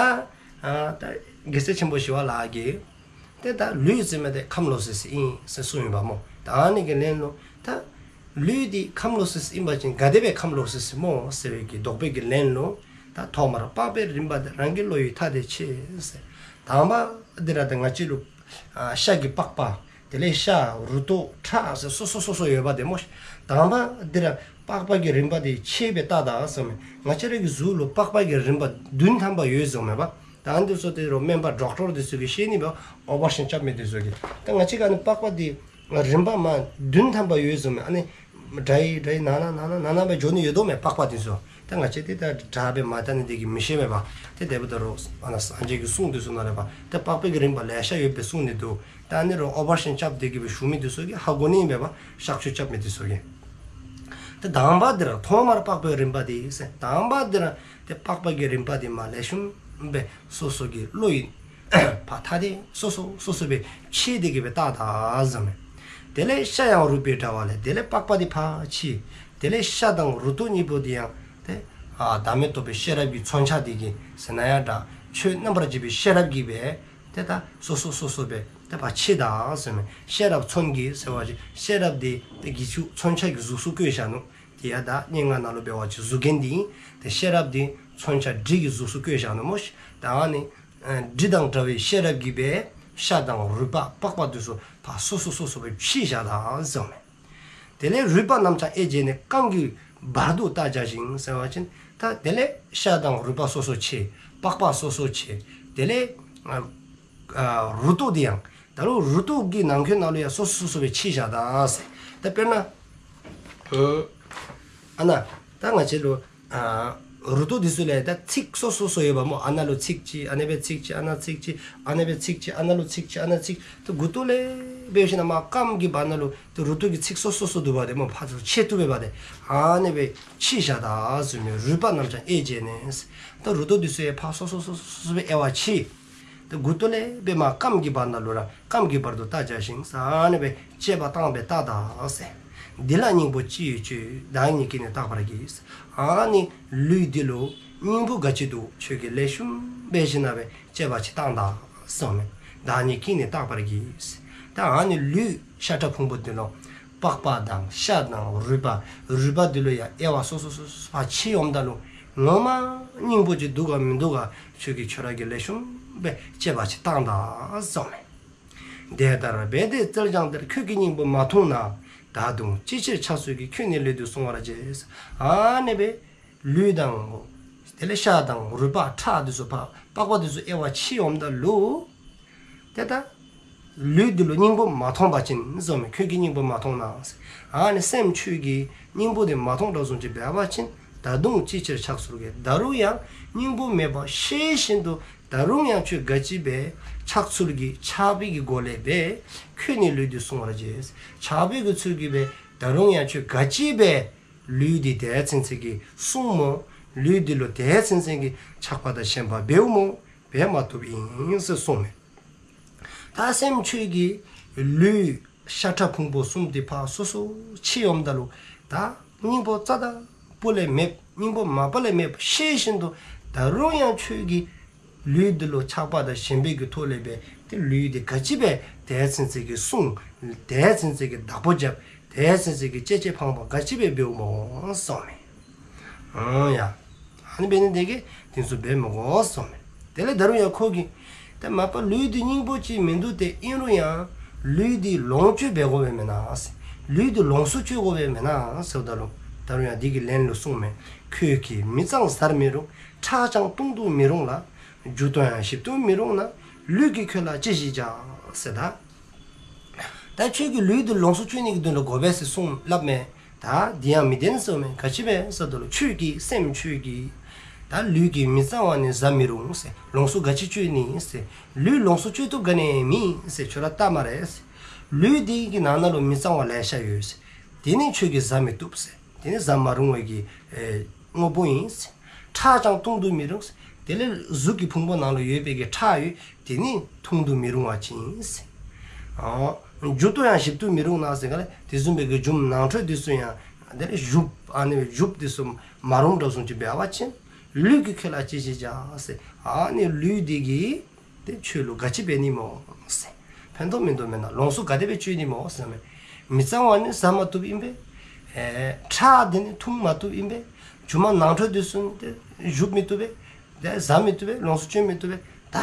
ཨ་ད་རྒྱལ་སྲས་ཆེན་པོ་ཞི་བ་ལྷ་གིས་ཏེ་ད་ལུས་ཟེར་མི་དེ་ཁམས་ལོག་སི་སི་ཨིན་ཟེར་གསུངས་ཡོདཔ་སྨོ། ད་ཨ་ནི་གི་ལན་ལུ་ད་ལུས་འདི་ཁམས་ལོག་སི་སི་ཨིན་པ་ཅིན་ག་དེ་སྦེ་ཁམས་ལོག་སི་སི་སྨོ་ཟེར་བའི་གི་དོགས་པའི་གི་ལན་ལུ་ད་ཐོག་མར་པགས་པའི་རིམ་པ་དེ། རང་གི་བློ་ཡི་མཐའ་དེ་ཕྱེད་ཟེར། དང་པ་འདི་ར་ད་ང་བཅས་ལུ་ཨ་ཤ་གི་པགས་པ། དེ་ལས་ཤ་རུ་ཏོ་ཁྲག་ཟེར་སོ་སོ་སོ་སོ་ཡོདཔ་དེ་སྨོ་ཤིག། དང་པ་འདི་ར་པགས་པ་གི་རིམ་པ་དེ་ཕྱེད་སྦེ་བལྟ་ད་ཟེརཝ་མས། ང་བཅས་རའི་གི་གཟུགས་ལུ་པགས་པ་གི་རིམ་པ་བདུན་ཐམ་པ་ཡོད་ཟེརཝ་མས་པ། ད་འདི་ཚུ་དེ་རུང་སྨན་པ་ཌོག་ཊར་འདི་ཚུ་གིས་ཤེས་ནི་སྦེ་ཨོ་པ་རེ་ཤཱན་རྐྱབ་མི་འདི་ཚུ་གིས། ད་ང་བཅས་ཀྱི་ཨ་ནི་པགས་པ་འདི་རིམ་པ་མ་བདུན་ཐམ་པ་ཡོད་ཟེརཝ་མས། ཨ་ནི་དྲག་དྲག་ནང་ན་ནང་ན་ནང་ན་སྦེ་འགྱོ་ནི་ཡོད་དོ་མས་པགས་པ་འདི་ཚུ། ད་ང་བཅས་འདི་ད་དྲག་སྦེ་མ་བལྟ་ནི་འདི་གིས་མི་ཤེས་པས་པ། ཏེ་དེ་འབདཝ་ད་རུང་ཨ་ནཱ་སངས་རྒྱས་ཀྱི་གསུང་འདི་ཚུ་ནང་ལས་པ་ཏེ་པགས་པའི་གི་རིམ་པ་ལེ་ཤ་ཡོད་པའི་གསུང་ནི་འདུག། ད་ཨ་ནི་རུང་ཨོ་པ་རེ་ཤཱན་རྐྱབ་སྟེ་གི་སྦེ་ཞུ་མི་འདི་ཚུ་གིས་ཧ་གོ་ནི་ཨིན་པས་པ། གཤག་བཅོས་རྐྱབ་མི་འདི་ཚུ་གིས། ཏེ་དང་པ་འདི་ར་ཐོག་མར་པགས་པའི་རིམ་པ་དེ་ཟེར། དང་པ་འདི་ར་ཏེ་པགས་པ་གི་རིམ་པ་དེ་མར་ལེགས་ཤོམ་སྦེ་སོ་སོ་གི་བློ་ཡི་ཕར་མཐའ་དེ་སོ་སོ་སོ་སོ་སྦེ་ཕྱེ་སྟེ་གི་སྦེ་བལྟ་ད་ཟེརཝ་མས། དེ་ལས་ཤ་ཡང་རུས་པའི་དྲ་བ་ལས། དེ་ལས་པགས་པ་དེ་ཕར་ཕྱེ། དེ་ལས་ཤ་དང་རུ་ཏོ་གཉིས་པོ་དེ་ཡང་ཏེ་ཨ་བདག་མེད་རྟོགས་པའི་ཤེས་རབ་ཀྱི་མཚོན་ཆ་དེ་གིས་ཟེར་ན་ཡང་འདྲ། ཆོས་རྣམ་པར་འབྱེད་པའི་ཤེས་རབ་ཀྱིས་སྦེ་ཏེ་ད་སོ་སོ་སོ་སོ་སྦེ་ཏེ་ཕར་ཕྱེ་ད་ཟེརཝ་མས། ཤེས་རབ་མཚོན་གྱི་ཟེར་བ་ཅིན་ཤེས་རབ་དེ་ཏེ་གི་ཅུང་མཚོན་ཆ་གི་གཟུགས་སུ་བཀོད་བཞག་ནུག། དེ་ཡང་ད་སྙན་ངག་ནང་ལུ་འབད་བ་ཅིན་གཟུགས་རྒྱན་འདི་ཨིན། ཏེ་ཤེས་རབ་དེ་མཚོན་ཆ་གྲི་གི་གཟུགས་སུ་བཀོད་བཞག་ནུག་སྨོ་ཤིག། ད་ཨ་ནི་ཨ་གྲི་དང་འདྲ་བའི་ཤེས་རབ་ཀྱིས་སྦེ་ཤ་དང་རུས་པ་པགས་པ་དེ་ཚུ་ཕར་སོ་སོ་སོ་སོ་སྦེ་ཕྱེ་བཞག་ད་ཟེརཝ་མས། དེ་ལས་རུས་པ་རྣམས་ཀྱང་དབྱེ་བྱས་ནས། རྐང་གི་ བར་དུ་རྟག་བྱ་ཞིང་ཟེར་བ་ཅིན་ད་དེ་ལས་ཤ་དང་རུས་པ་སོ་སོ་ཕྱེ། པགས་པ་སོ་སོ་ཕྱེ། དེ་ལས་ཨ་ཨ་རུ་ཏོ་འདི་ཡང་ད་རུང་རུ་ཏོ་གི་ནང་ཁོངས་ནང་ལུ་ཡང་སོ་སོ་སོ་སོ་སྦེ་ཕྱེ་བཞག་ད་ཟེར། ད་དཔེར་ན་ཨ་ཨ་ན་ད་ང་བཅས་ལུ་ཨ་རུ་ཏོ་འདི་ཚུ་ལས་ད་ཚིགས་སོ་སོ་སོ་ཡོདཔ་སྨོ། ཨ་ན་ལུ་ཚིགས་ཅིག། ཨ་ནི་སྦེ་ཚིགས་ཅིག། ཨ་ན་ཚིགས་ཅིག། ཨ་ནི་སྦེ་ཚིགས་ཅིག། ཨ་ན་ལུ་ཚིགས་ཅིག། ཨ་ན་ཚིགས། ད་མགུ་ཏོ་ལས་འབད་ཞིནམ་ལས་རྐངམ་གི་བར་ན་ལུ་ད་རུ་ཏོ་གི་ཚིགས་སོ་སོ་སོ་འདུག་པ་དེ་སྨོ། ཕར་ཚུར་ཕྱེ་བཏུབ་པས་པ་དེ། ཨ་ནི་སྦེ་ཕྱེ་བཞག་ད་ཟེར་མས། རུས་པ་རྣམས་ཀྱང་དབྱེ་བྱས་ནས། ད་རུ་ཏོ་འདི་ཚུ་ཡང་ཕར་སོ་སོ་སོ་སོ་སོ་སྦེ་དབྱེ་བ་ཕྱེ། ད་མགུ་ཏོ་ལས་འབད་མར་རྐངམ་གི་བར་ན་ལུ་ར་རྐངམ་གི་བར་དུ་རྟག་བྱ་ཞིང་ཟེར། ཨ་ནི་སྦེ་དཔྱད་པ་བཏང་སྦེ་བལྟ་ད་ཟེར། འདི་ལ་སྙིང་པོ་ཅི་ཡོད་དཔྱོད། བདག་ཉིད་ཀྱིས་ནི་བརྟག་པར་གྱིས། ཨ་ནི་ལུས་འདི་ལུ་སྙིང་པོ་ག་ཅི་འདུག་ཁྱོད་ཀྱིས་ལེགས་ཤོམ་འབད་ཞིནམ་ལས་དཔྱད་པ་ཅིག་བཏང་ད་ཟེར་མས། བདག་ཉིད་ཀྱིས་ནི་བརྟག་པར་གྱིས། ད་ཨ་ནི་ལུས་ཤ་ཁྲག་ཕུང་པོ་འདི་ལུ་པགས་པ་དང་ཤ་དང་རུས་པ། རུས་པ་འདི་ལུ་ཡང་དབྱེ་བ་སོ་སོ་སོ་སོ་ཕར་ཕྱེ་འོངམ་ད་ལུ་ངོ་མ་སྙིང་པོ་ཅིག་འདུག་ག་མིན་འདུག་ག་ཁྱོད་ཀྱིས་ཁྱོད་ར་གིས་ལེགས་ཤོམ་སྦེ་དཔྱད་པ་ཅིག་བཏང་ད་ཟེར་མས། དེ་ལྟར་འབད་དེ་རྩལ་སྦྱངས་ཏེ། ཁྱོད་ཀྱིས་སྙིང་པོ་མ་མཐོང་ན། ད་དུང་ཅི་ཕྱིར་ཆགས་ཚུལ་གྱིས། ཁྱོད་ནི་ལུས་འདི་བསྲུང་བར་བྱེད། ཨ་ནི་སྦེ་ལུས་དང་དེ་ལས་ཤ་དང་རུས་པ་ཁྲག་འདི་ཚུ་ཕར་པགས་པ་འདི་ཚུ་དབྱེ་བ་ཕྱེ་འོངམ་ད་ལུ་དེ་ད་ལུས་འདི་ལུ་སྙིང་པོ་མ་མཐོང་པ་ཅིན་ཟེར་མས། ཁྱོད་ཀྱིས་སྙིང་པོ་མ་མཐོང་ན། ཨ་ནི་སེམས་ཁྱོད་ཀྱིས་སྙིང་པོ་འདི་མ་མཐོང་དྲགས་བཟུམ་ཅིག་འབད་བ་ཅིན། ད་དུང་ཅི་ཕྱིར་ཆགས་ཚུལ་གྱིས། ད་རུང་ཡང་སྙིང་པོ་མེདཔ་ཤེས་བཞིན་དུ་ད་རུང་ཡང་ཁྱོད་ག་ཅི་སྦེ་ཆགས་ཚུལ་གྱིས་ཆགས་པའི་གི་སྒོ་ལས་སྦེ་ཁྱོད་ནི་ལུས་འདི་བསྲུང་བར་བྱེད། ཆགས་པའི་གི་ཚུལ་གྱིས་སྦེ་ད་རུང་ཡང་ཁྱོད་ག་ཅི་སྦེ་ལུས་འདི་དེ་ཚུན་ཚོད་ཀྱི་བསྲུང་སྨོ། ལུས་འདི་ལུ་དེ་ཚུན་ཚོད་ཀྱི་ཆགས་པ་དང་ཞེན་པ་འབདཝ་སྨོ། འབད་མ་བཏུབ་ཨིན་ཟེར་གསུངས་མས། ད་སེམས་ཁྱོད་ཀྱིས་ལུས་ཤ་ཁྲག་ཕུང་པོ་གསུམ་འདི་ཕར་སོ་སོ་ཕྱེ་འོངམ་ད་ལུ་ད་སྙིང་པོ་རྩ་དང་པོ་ལས་མེད། སྙིང་པོ་མ་པ་ལས་མེདཔ་ཤེས་བཞིན་དུ་ད་རུང་ཡང་ཁྱོད་ཀྱིས་ལུས་འདི་ལུ་ཆགས་པ་དང་ཞེན་པའི་གི་ཐོག་ལས་སྦེ་ཏེ་ལུས་འདི་ག་ཅི་སྦེ་དེ་ཚུན་ཚོད་ཀྱི་བསྲུང་། དེ་ཚུན་ཚོད་ཀྱི་བདག་པོ་རྐྱབ། དེ་ཚུན་ཚོད་ཀྱི་གཅེས་གཅེས་ཕངས་ཕངས་ག་ཅི་སྦེ་འབདཝ་སྨོ་གསུངས་མས། ཨང་ཡ། ཨ་ནི་འབད་ནི་དེ་གིས་དེ་ཚུ་འབད་མི་དགོ་གསུངས་མས། དེ་ལས་ད་རུང་ཡང་ཁོ་གིས་ཏེ་མ་པ་ལུས་འདི་སྙིང་པོ་ཅིག་མིན་འདུག་སྟེ། ཨིན་རུང་ཡང་ལུས་འདི་ལོངས་སྤྱོད་འབད་དགོ་པས་མེན་ན། ལུས་འདི་ལོངས་སུ་སྤྱོད་དགོ་པས་མེན་ན་ཟེརཝ་ད་ལུ་ད་རུང་ཡང་འདི་གི་ལན་ལུ་གསུངས་མས། ཁྱོད་ཀྱིས་མི་གཙང་བཟར་མི་རུང་། ཁྲག་ཀྱང་བཏུང་དུ་མི་རུང་ལ། རྒྱུ་གཏོང་ཡང་ཞིབ་ཏུ་མི་རུང་ན། ལུས་ཀྱིས་ཁྱོད་ལ་ཅི་ཞིག་བྱ། ཟེར་ད། ད་ཁྱོད་ཀྱིས་ལུས་འདི་ལོངས་སུ་སྤྱོད་ནི་གི་དོན་ལུ་དགོ་པས་ཟེར་གསུངས་སླབ་མས། ད་འདི་ཡང་མི་བདེན་ཟེར་མས། ག་ཅི་སྦེ་ཟེརཝ་ད་ལུ་ཁྱོད་ཀྱིས་སེམས་ཁྱོད་ཀྱིས་ད་ལུས་ཀྱི་མི་གཙང་བ་ནི་བཟའ་མི་རུང་ཟེར། ལོངས་སུ་ག་ཅི་སྤྱོད་ནི་ཟེར། ལུས་ལོངས་སུ་སྤྱོད་བཏུབ་ག་ནི་མེད་ཟེར། ཁྱོད་ར་བལྟ་སྨ་རེ་ཟེར། ལུས་འདི་གི་ནང་ན་ལུ་མི་གཙང་བ་ལེ་ཤ་ཡོད་ཟེར། དེ་ནི་ཁྱོད་ཀྱིས་བཟའ་མི་བཏུབ་ཟེར། དེ་ནི་བཟའ་མ་རུང་བའི་གི་ཨེ་དངོས་པོ་ཨིན་ཟེར། ཁྲག་ཀྱང་བཏུང་དུ་མི་རུང་ཟེར། དེ་ལས་གཟུགས་ཀྱི་ཕུང་པོ་ནང་ལུ་ཡོད་པའི་གི་ཁྲག་ཡོད། དེ་ནི་འཐུང་དུ་མི་རུང་བ་ཅིག་ཨིན་ཟེར། ཨ་རྒྱུ་གཏོང་ཡང་ཞིབ་ཏུ་མི་རུང་ན་ཟེར་ག་ལས་དེ་བཟུམ་མའི་གི་རྒྱུ་ནང་ཁྲོལ་འདི་ཚུ་ཡང་དེ་ལས་ཞིབ་ཨ་ནི་ཞིབ་འདི་ཚུ་མ་རུང་དྲགས་བཟུམ་ཅིག་འབད་བ་ཅིན། ལུས་ཀྱིས་ཁྱོད་ལ་ཅི་ཞིག་བྱ་ཟེར། ཨ་ནི་ལུས་འདི་གིས་ཏེ་ཁྱོད་ལུ་ག་ཅི་འབད་ནི་སྨོ་ཟེར། ཕན་ཐོགས་མིན་འདུག་མེན་ན། ལོངས་སུ་ག་དེ་སྦེ་སྤྱོད་ནི་སྨོ་ཟེར་མས། མི་གཙང་བ་ནི་བཟའ་མ་བཏུབ་ཨིན་པས། ཨེ་ཁྲག་འདི་ནི་འཐུང་མ་བཏུབ་ཨིན་པས། རྒྱུ་མ་ནང་ཁྲོལ་འདི་ཚུ་ནི་ཏེ་ཞིབ་མི་བཏུབ་པས། ཏེ་བཟའ་མི་བཏུབ་པས། ལོངས་སུ་སྤྱོད་མི་བཏུབ་པས། ད་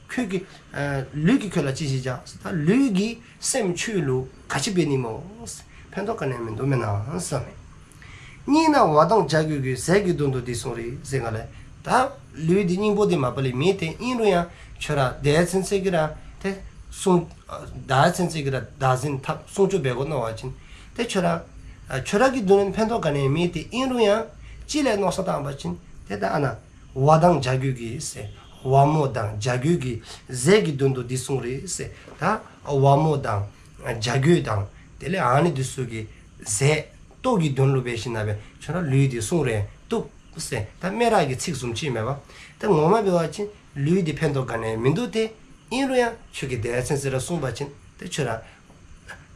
ཁྱོད་ཀྱིས་ཨེ་ལུས་ཀྱིས་ཁྱོད་ལ་ཅི་ཞིག་བྱ་ཟེར། ད་ལུས་ཀྱིས་སེམས་ཁྱོད་ལུ་ག་ཅི་འབད་ནི་སྨོ་ཟེར། ཕན་ཐོགས་ག་ནི་ཡང་མིན་འདུག་མེན་ན་ཟེར་མས། གཉིས་ན་བ་དང་བྱ་རྒོད་ཀྱི། ཟས་ཀྱི་དོན་དུ་འདི་བསྲུང་རིགས་ཟེར་ག་ལས། ད་ལུས་འདི་སྙིང་པོ་འདི་མ་པ་ལས་མེད་དེ། ཨིན་རུང་ཡང་ཁྱོད་ར་དེ་ཚུན་ཚོད་ཀྱི་ར་ཏེ་སྲུང་ཨ་དེ་ཚུན་ཚོད་ཀྱི་ར་བདག་འཛིན་འཐབ་སྲུང་སྐྱོབ་འབད་དགོ་མནོ་བ་ཅིན། ཏེ་ཁྱོད་ར་ཨ་ཁྱོད་ར་གི་དོན་ལུ་ཕན་ཐོགས་ག་ནི་ཡང་མེད་དེ། ཨིན་རུང་ཡང་ཅིག་ལས་མནོ་བསམ་བཏང་པ་ཅིན་ཏེ་ད་ཨ་ན་བ་དང་བྱ་རྒོད་ཀྱི་ཟེར། བ་མོ་དང་བྱ་རྒོད་ཀྱི། ཟས་ཀྱི་དོན་དུ་འདི་བསྲུང་རིགས་ཟེར། ད་བ་མོ་དང་བྱ་རྒོད་དང་དེ་ལས་ཨ་ནི་འདི་ཚུ་གི་ཟས་ལྟོ་གི་དོན་ལུ་འབད་ཞིནམ་ལས་ཁྱོད་ར་ལུས་འདི་བསྲུང་རུང་བཏུབ་ཟེར། ད་སྨད་ར་གི་ཚིག་བཟུམ་ཅིག་མས་པ། ད་ངོ་མ་འབད་བ་ཅིན་ལུས་འདི་ཕན་ཐོགས་ག་ནི་ཡང་མིན་འདུག་སྟེ། ཨིན་རུང་ཡང་ཁྱོད་ཀྱིས་དེ་ཚུན་ཚོད་ར་བསྲུང་པ་ཅིན་ཏེ་ཁྱོད་ར་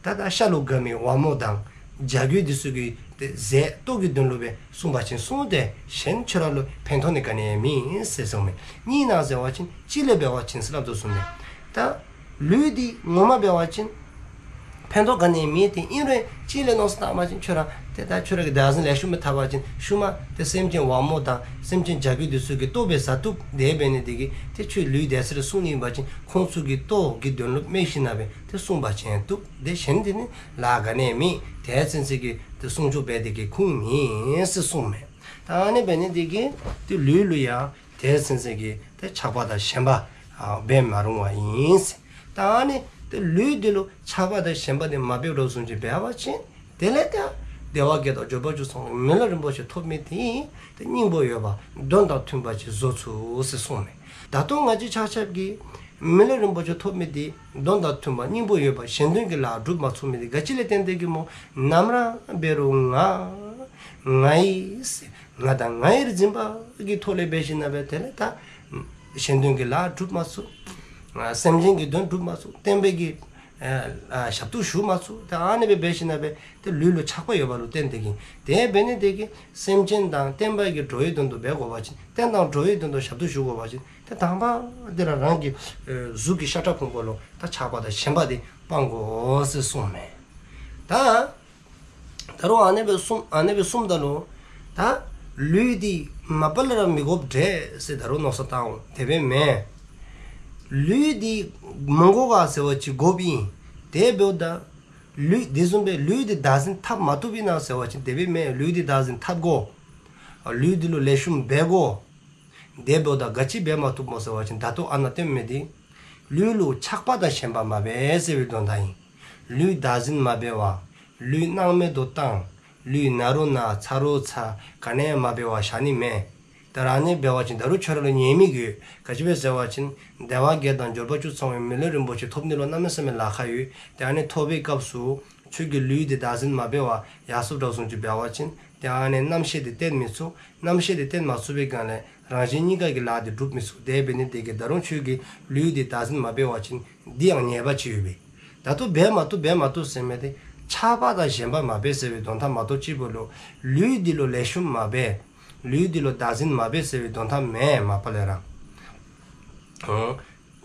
ད་ད་ཤ་ལུ་དགའ་མི་བ་མོ་དང་བྱ་རྒོད་འདི་ཚུ་གི་ཏེ་ཟས་ལྟོ་གི་དོན་ལུ་སྦེ་བསྲུང་པ་ཅིན་བསྲུང་སྟེ་གཞན་ཁྱོད་ར་ལུ་ཕན་ཐོགས་ནི་ག་ནི་ཡང་མེད་ཟེར་གསུངས་མས། གཉིས་ན་ཟེར་བ་ཅིན་གཅིག་ལས་འབད་བ་ཅིན་ཟེར་སླབ་དོ་གསུངས་མས། ད་ལུས་འདི་ངོ་མ་འབད་བ་ཅིན་ད་ ཕན་ཐོགས་ག་ནི་མེད། དེ་ཨིན་རུང་ཅིག་ལས་མནོ་བསམ་བཏང་བ་ཅིན་ཁྱོད་ར་ཏེ་ད་ཁྱོད་ར་གི་བདག་འཛིན་ལེགས་ཤོམ་སྦེ་འཐབ་པ་ཅིན་ཤུལ་མ་ཏེ་སེམས་ཅན་དབང་མོ་དང་སེམས་ཅན་བྱ་རྒོད་འདི་ཚུ་གིས་ལྟོ་སྦེ་བཟའ་བཏུབ། དེ་འབད་ནི་དེ་གིས་ཏེ་ཁྱོད་ལུས་དེ་ཚུ་ར་བསྲུང་ནི་ཨིན་པ་ཅིན་ཁོང་ཚུ་གི་ལྟོ་གི་དོན་ལུ་དམིགས་ཞིནམ་ལས་ཏེ་བསྲུང་བ་ཅིན་བཏུབ། དེ་གཞན་དེ་ནི་ལཱ་ག་ནི་མེད། དེ་ཚུན་ཚོད་ཀྱི་ཏེ་བསྲུང་བྱ་འབད་དེ་གི་ཁུངས་མེད་ཟེར་གསུངསམ་མས། ད་ཨ་ནི་འབད་ནི་དེ་གིས་ཏེ་ལུས་ལུ་ཡང་དེ་ཚུན་ཚོད་ཀྱི་ཏེ་ཆགས་པ་དང་ཞེན་པ་ཨ་འབད་མ་རུང་བ་ཨིན། ད་ཨ་ནི་ཏེ་ལུས་འདི་ལུ་ཆགས་པ་དང་ཞེན་པ་དེ་མ་འབད་དོ་བཟུམ་ཅིག་འབད་བ་ཅིན་དེ་ལས་ཏེ་དལ་བ་བརྒྱད་དང་འབྱོར་པ་བཅུ་ཚང་བའི་མི་ལུས་རིན་པོ་ཆེ་ཐོབ་མི་དེ་ཏེ་སྙིང་པོ་ཡོདཔ་དོན་དང་མཐུནམ་ཅིག་བཟོ་ཚུགས་ཟེར་གསུངསམ་མས། ད་ལྟོ་ང་བཅས་ཆ་ཁྱབ་ཀྱིས་མི་ལུས་རིན་པོ་ཆེ་ཐོབ་མི་དེ་དོན་དང་མཐུནམ་སྙིང་པོ་ཡོདཔ་གཞན་དོན་གྱི་ལཱ་སྒྲུབ་མ་ཚུགས་མི་དེ་ག་ཅི་ལས་བརྟེན་ཏེ་གི་སྨོ། ནམ་ར་འབད་རུང་ང་ང་ཡི་ཟེར་ང་དང་ང་ཡིར་འཛིན་པ་གི་ཐོག་ལས་འབད་ཞིནམ་ལས་དེ་ལས་ད་གཞན་དོན་གྱི་ལཱ་སྒྲུབ་མ་ཚུགས། ཨ་སེམས་ཅན་གྱི་དོན་སྒྲུབ་མ་ཚུགས། བསྟན་པའི་གི་ཨ་ཨ་ཞབས་ཏོག་ཞུ་མ་ཚུགས། ད་ཨ་ནི་སྦེ་འབད་ཞིནམ་ལས་ཏེ་ལུས་ལུ་ཆགས་པ་ཡོདཔ་ལུ་བརྟེན་ཏེ་གི་དེ་འབད་ནི་དེ་གིས་སེམས་ཅན་དང་བསྟན་པ་གི་འགྲོ་བའི་དོན་དུ་འབད་དགོ་པ་ཅིན་བསྟན་དང་འགྲོ་བའི་དོན་དུ་ཞབས་ཏོག་ཞུ་དགོ་པ་ཅིན་ཏེ་དང་པ་དེ་ར་རང་གི་ཨེ་གཟུགས་ཀྱི་ཤ་ཁྲག་ཕུང་པོ་ལུ་ད་ཆགས་པ་དང་ཞེན་པ་དེ་སྤང་དགོ་ཟེར་གསུངསམ་མས། ད་ད་རུང་ཨ་ནི་སྦེ་གསུངས་ཨ་ནི་སྦེ་གསུངསམ་ད་ལུ་ད་ལུས་འདི་མ་པ་ལས་ར་མི་དགོཔ་འདྲས་ཟེར་ད་རུང་མནོ་བསམ་བཏང་འོང་། དེ་སྦེ་མེན། ལུས་འདི་མི་དགོ་ག་ཟེར་བ་ཅིན་དགོཔ་ཨིན། དེ་འབདཝ་ད་ལུས་དེ་བཟུམ་སྦེ་ལུས་འདི་བདག་འཛིན་འཐབ་མ་བཏུབ་ཨིན་ན་ཟེར་བ་ཅིན་དེ་སྦེ་མེན། ལུས་འདི་བདག་འཛིན་འཐབ་དགོ། ལུས་འདི་ལུ་ལེགས་ཤོམ་འབད་དགོ། དེ་འབདཝ་ད་ག་ཅི་འབད་མ་བཏུབ་སྨོ་ཟེར་བ་ཅིན་ད་ལྟོ་ཨ་ནཱ་སྟོནམ་འདི་ལུས་ལུ་ཆགས་པ་དང་ཞེན་པ་མ་འབད་ཟེར་བའི་དོན་དག་ཨིན། ལུས་བདག་འཛིན་མ་འབད་བར་ལུས་སྣང་མེད་དུ་བཏང་། ལུས་ན་རུང་ན་ཚ་རུང་ཚ་ག་ནི་ཡང་མ་འབད་བར་བཞག་ནི་མེན། ད་ར་ཨ་ནི་འབད་བ་ཅིན་ད་རུང་ཁྱོད་ར་ལུ་ཉེས་དམིགས་ཡོད། ག་ཅི་སྦེ་ཟེར་བ་ཅིན་དལ་བ་བརྒྱད་དང་འབྱོར་པ་བཅུ་ཚང་བའི་མི་ལུས་རིན་པོ་ཆེ་ཐོབ་ནི་ལུ་གནམ་མེད་ས་མེད་ལཱ་ཁག་ཡོད། ཏེ་ཨ་ནི་ཐོབ་པའི་སྐབས་སུ་ཁྱོད་ཀྱིས་ལུས་འདི་བདག་འཛིན་མ་འབད་བར་ཡར་སོཔ་འདྲཝ་བཟུམ་ཅིག་འབད་བ་ཅིན་ཏེ་ཨ་ནི་རྣམ་ཤེས་འདི་བརྟེན་མི་ཚུགས། རྣམ་ཤེས་འདི་བརྟེན་མ་ཚུགས་པའི་སྒང་ལས་རང་གཞན་གཉིས་ཀ་གི་ལཱ་འདི་སྒྲུབ་མི་ཚུགས། དེ་འབད་ནི་དེ་གིས་ད་རུང་ཁྱོད་ཀྱིས་ལུས་འདི་བདག་འཛིན་མ་འབད་བ་ཅིན་འདི་ཡང་ཉེས་པ་ཅིག་ཡོད་པས། ད་ལྟོ་འབད་མ་བཏུབ་འབད་མ་བཏུབ་ཟེར་མི་དེ་ཆགས་པ་དང་ཞེན་པ་མ་འབད་ཟེར་བའི་དོན་དག་མ་གཏོགས་ཅིག་པོ་ལུ་ལུས་འདི་ལུ་ལེགས་ཤོམ་མ་འབད། ལུས་འདི་ལུ་བདག་འཛིན་མ་འབད་ཟེར་བའི་དོན་དག་མེན་མ་པ་ལས་ར། ཨོ།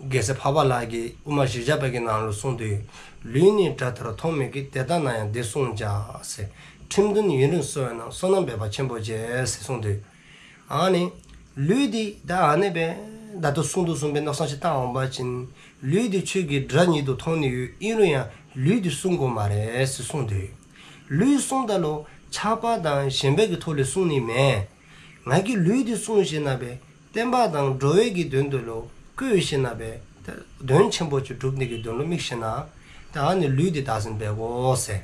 རྒྱལ་སྲས་འཕགས་པ་ལྷ་གིས་དབུ་མ་བཞི་བརྒྱ་པ་གི་ནང་ལུ་གསུངས་ཏེ་ཡོད། ལུས་ནི་དགྲ་ལྟར་མཐོང་མོད་ཀྱི། དེ་ལྟ་ན་ཡང་དེ་བསྲུང་བྱ་ཟེར། ཁྲིམས་དོན་ཡུན་རིང་གསོ་བས་ན། བསོད་ནམས་འབད་པ་ཆེན་པོ་བྱེད་ཟེར་གསུངས་ཏེ་ཡོད། ཨ་ནི་ལུས་འདི་ད་ཨ་ནི་སྦེ་ད་ལྟོ་གསུངས་དོ་བཟུམ་སྦེ་མནོ་བསམ་ཅིག་བཏང་འོང་པ་ཅིན་ལུས་འདི་ཁྱོད་ཀྱིས་དགྲ་ཉིད་དུ་མཐོང་ནི་ཡོད། ཨིན་རུང་ཡང་ལུས་འདི་བསྲུང་དགོ་སྨ་རེ་ཟེར་གསུངས་ཏེ་ཡོད། ལུས་བསྲུངམ་ད་ལུ་ཆགས་པ་དང་ཞེན་པ་གི་ཐོག་ལས་བསྲུང་ནི་མེན། ང་གིས་ལུས་འདི་བསྲུང་ཞིནམ་ལས་བསྟན་པ་དང་འགྲོ་བའི་གི་དོན་དུ་ལུ་བཀོལ་ཞིནམ་ལས་ད་དོན་ཆེན་པོ་ཅིག་སྒྲུབ་ནི་གི་དོན་ལུ་དམིགས་ཞིནམ་ལས་ད་ཨ་ནི་ལུས་འདི་བདག་འཛིན་འབད་དགོ་ཟེར།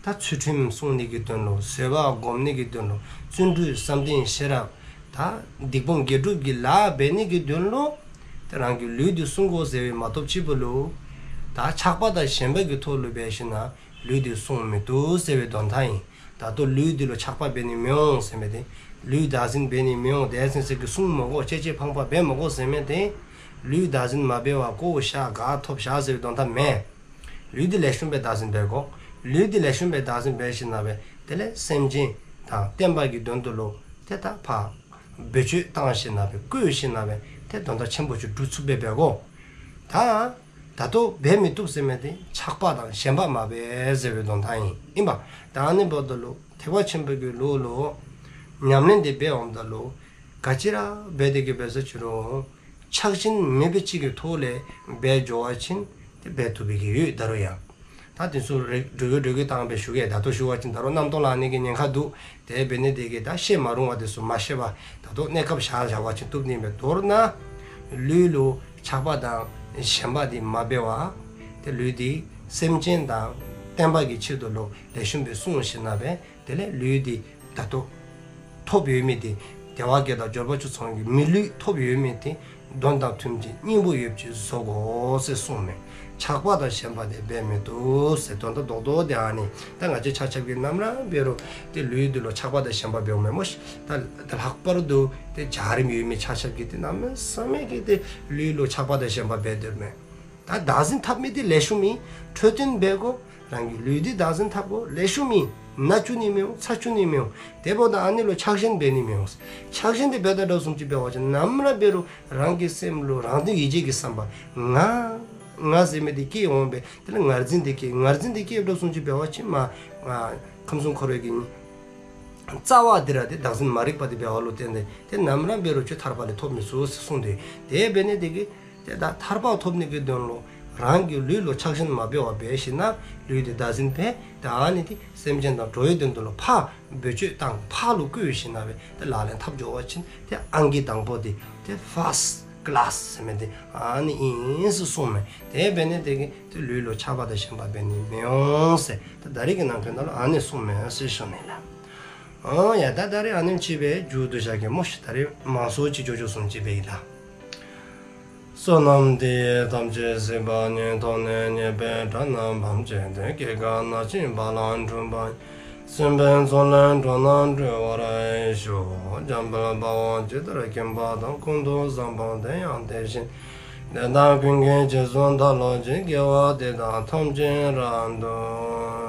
ད་ཚུལ་ཁྲིམས་བསྲུང་ནི་གི་དོན་ལུ་བཟོད་པ་སྒོམ་ནི་གི་དོན་ལུ་བརྩོན་འགྲུས་བསམ་གཏན་ཤེས་རབ་ད་སྡིག་སྤོང་དགེ་སྒྲུབ་ཀྱི་ལཱ་འབད་ནི་གི་དོན་ལུ་ད་རང་གི་ལུས་འདི་བསྲུང་དགོ་ཟེར་བའི་མ་གཏོགས་ཅིག་པོ་ལུ་ད་ཆགས་པ་དང་ཞེན་པ་གི་ཐོག་ལུ་འབད་ཞིནམ་ལས་ལུས་འདི་བསྲུང་མི་བཏུབ་ཟེར་བའི་དོན་དག་ཨིན། ད་ལྟོ་ལུས་འདི་ལུ་ཆགས་པ་འབད་ནི་མི་འོང་ཟེར་མི་དེ། ལུས་བདག་འཛིན་འབད་ནི་མི་འོང་། དེ་ཚུན་ཚོད་ཀྱི་བསྲུང་མི་དགོ། གཅེས་གཅེས་ཕངས་ཕངས་འབད་མི་དགོ་ཟེར་མི་དེ། ལུས་བདག་འཛིན་མ་འབད་བར་བཀོ་བཞག་ག་ཐོབ་བཞག་ཟེར་བའི་དོན་དག་མེན། ལུས་འདི་ལེགས་ཤོམ་སྦེ་བདག་འཛིན་འབད་དགོ། ལུས་འདི་ལེགས་ཤོམ་སྦེ་བདག་འཛིན་འབད་ཞིནམ་ལས་དེ་ལས་སེམས་ཅན་དང་བསྟན་པ་གི་དོན་དུ་ལུ་དེ་ད་ཕར་བེད་སྤྱོད་བཏང་ཞིནམ་ལས་བཀོལ་ཞིནམ་ལས་དེ་དོན་དག་ཆེན་པོ་ཅིག་སྒྲུབ་ཚུགསཔ་སྦེ་འབད་དགོ། ད་ད་ལྟོ་འབད་མི་བཏུབ་ཟེར་མི་དེ་ཆགས་པ་དང་ཞེན་པ་མ་འབད་ཟེར་བའི་དོན་དག་ཨིན། ཨིན་པ། ད་ཨ་ནི་འབདཝ་ད་ལུ་ཐེག་པ་ཆེན་པོ་གི་ལུགས་ལུ་ཉམས་ལེན་དེ་འབད་འོངམ་ད་ལུ་ག་ཅི་ར་འབད་དེ་གི་འབད་ས་ཅི་རུང་ཆགས་ཞེན་མེད་པའི་ཅིག་གི་ཐོག་ལས་འབད་འགྱོ་བ་ཅིན་དེ་འབད་བཏུབ་པའི་གི་ཡོད་ད་རུང་ཡང་། ད་དེ་ཚུ་རེ་འགྲོས་ཀྱིས་འགྲོས་ཀྱིས་བཏང་སྦེ་ཞུ་གེ། ད་ལྟོ་ཞུ་བ་ཅིན་ད་རུང་རྣམ་རྟོག་ལང་ནི་གི་ཉེན་ཁ་འདུག། དེ་འབད་ནི་དེ་གིས་ད་བཤད་མ་རུང་བ་དེ་ཚུ་མ་བཤད་པར་ད་ལྟོ་གནས་སྐབས་བཞག་བཞག་པ་ཅིན་བཏུབ་ནི་མས། མདོར་ན་ལུས་ལུ་ཆགས་པ་དང་ཞེན་པ་དེ་མ་འབད་བར་དེ་ལུས་དེ་སེམས་ཅན་དང་བསྟན་པ་གི་ཆེད་དུ་ལུ་ལེགས་ཤོམ་སྦེ་བསྲུང་ཞིནམ་ལས་དེ་ལས་ལུས་དེ་ད་ལྟོ་ཐོབ་ཡོད་མི་དེ་དལ་བ་བརྒྱད་དང་འབྱོར་པ་བཅུ་ཚང་གི་མི་ལུས་ཐོབ་ཡོད་མི་དེ་དོན་དང་མཐུན་ཅིང་སྙིང་པོ་ཡོདཔ་ཅིག་བཟོ་དགོ་ཟེར་གསུངསམ་མས། ཆགས་པ་དང་ཞེན་པ་དེ་འབད་མི་བཏུབ་ཟེར། དོན་དག་རྡོག་རྡོག་དེ་ཨ་ནི། ད་ང་བཅས་ཆ་ཁྱབ་ཀྱིས་ནམ་ར་འབད་རུང་དེ་ལུས་འདི་ལུ་ཆགས་པ་དང་ཞེན་པ་འབདཝ་མེན་མོ་ཤིག། ད་ད་ལྷག་པར་དུ་དེ་འཇའ་རིསམོ་ཡོད་མི་ཆ་ཁྱབ་ཀྱིས་དེ་གནམ་མེད་ས་མེད་ཀྱི་དེ་ལུས་ལུ་ཆགས་པ་དང་ཞེན་པ་འབད་དོ་མས། ད་བདག་འཛིན་འཐབ་མི་དེ་ལེགས་ཤོམ་ཨིན། འཕྲོད་བསྟེན་འབད་དགོ། རང་གི་ལུས་འདི་བདག་འཛིན་འཐབ་དགོ། ལེགས་ཤོམ་ཨིན། ན་བཅུག་ནི་མི་འོང་། ཚ་བཅུག་ནི་མི་འོང་། དེ་འབདཝ་ད་ཨ་ནི་ལུ་ཆགས་ཞེན་འབད་ནི་མི་འོང་། ཆགས་ཞེན་དེ་འབད་དོ་བཟུམ་ཅིག་འབད་བ་ཅིན་ནམ་ར་འབད་རུང་རང་གི་སེམས་ལུ་རང་དོན་ཡིད་བྱེད་ཀྱི་བསམ་པ་ང་ ང་ཟེར་མི་དེ་སྐྱེ་འོང་པས། དེ་ལས་ངར་འཛིན་དེ་སྐྱེ། ངར་འཛིན་དེ་སྐྱེ་འགྲོ་སོང་ཅི་འབད་བ་ཅིན་མ་ཁམས་གསུམ་འཁོར་བའི་གི་རྩ་བ་དེ་ར་དེ་བདག་འཛིན་མ་རིག་པ་དེ་འབད་བ་ལུ་བརྟེན་ཏེ་དེ་ནམ་ར་འབད་རུང་ཁྱོད་ཐར་པ་ལས་ཐོབ་མི་ཚུགས་ཟེར་གསུངས་ཏེ། དེ་འབད་ནི་དེ་གིས་དེ་ད་ཐར་པ་ཐོབ་ནི་གི་དོན་ལུ་རང་གི་ལུས་ལུ་ཆགས་ཞེན་མ་འབད་བར་འབད་ཞིནམ་ལས་ལུས་དེ་བདག་འཛིན་འབད། ད་ཨ་ནི་དེ་སེམས་ཅན་དང་འགྲོ་བའི་དོན་དུ་ལུ་ཕར་བེད་སྤྱོད་བཏང་། ཕར་ལུ་བཀོལ་ཞིནམ་ལས་དེ་ལག་ལེན་འཐབ་འགྱོ་བ་ཅིན་དེ་ཨང་ཀི་དང་པོ་དེ་དེ་ཕཱསཊ་ཀི་ལཱསི་ཟེར་མི་དེ་ཨ་ནི་ཨིན་ཟེར་གསུངས་མས། དེ་འབད་ནི་དེ་གིས་དེ་ལུས་ལུ་ཆགས་པ་དང་ཞེན་པ་འབད་ནི་མི་འོང་ཟེར། དེ་ད་རིས་ཀྱི་ནང་འཁོད་ནང་ལུ་ཨ་ནི་གསུངས་མས་ཟེར་ཞུ་ནི་ལགས། ཨོ་ཡ། ད་ད་རིས་ཨ་ནེམ་ཅིག་སྦེ་མཇུག་བསྡུ་བཞག་གེ་སྨོ་ཤིག། ད་རིས་མང་སུ་ཅིག་འགྱོ་འགྱོ་སོང་ཅིག་སྦེ་ཨིན་ལགས། བསོད་ནམས་འདི་ཡིས་ཐམས་ཅད་གཟིགས་པ་ཉིད། ཐོབ་ནས་ཉེས་པའི་དགྲ་རྣམས་ཕམ་བྱས་ཏེ། སྐྱེ་རྒ་ན་འཆིའི་རྦ་རླབས་འཁྲུགས་པ་ཡི། སྲིད་པའི་མཚོ་ལས་འགྲོ་བ་སྒྲོལ་བར་ཤོག། འཇམ་དཔལ་དཔའ་བོས་ཇི་ལྟར་མཁྱེན་པ་དང་། ཀུན་ཏུ་བཟང་པོ་དེ་ཡང་དེ་བཞིན་ཏེ། དེ་དག་ཀུན་གྱི་རྗེས་སུ་བདག་སློབ་ཅིང་། དགེ་བ་འདི་དག་ཐམས་ཅད་རབ་ཏུ་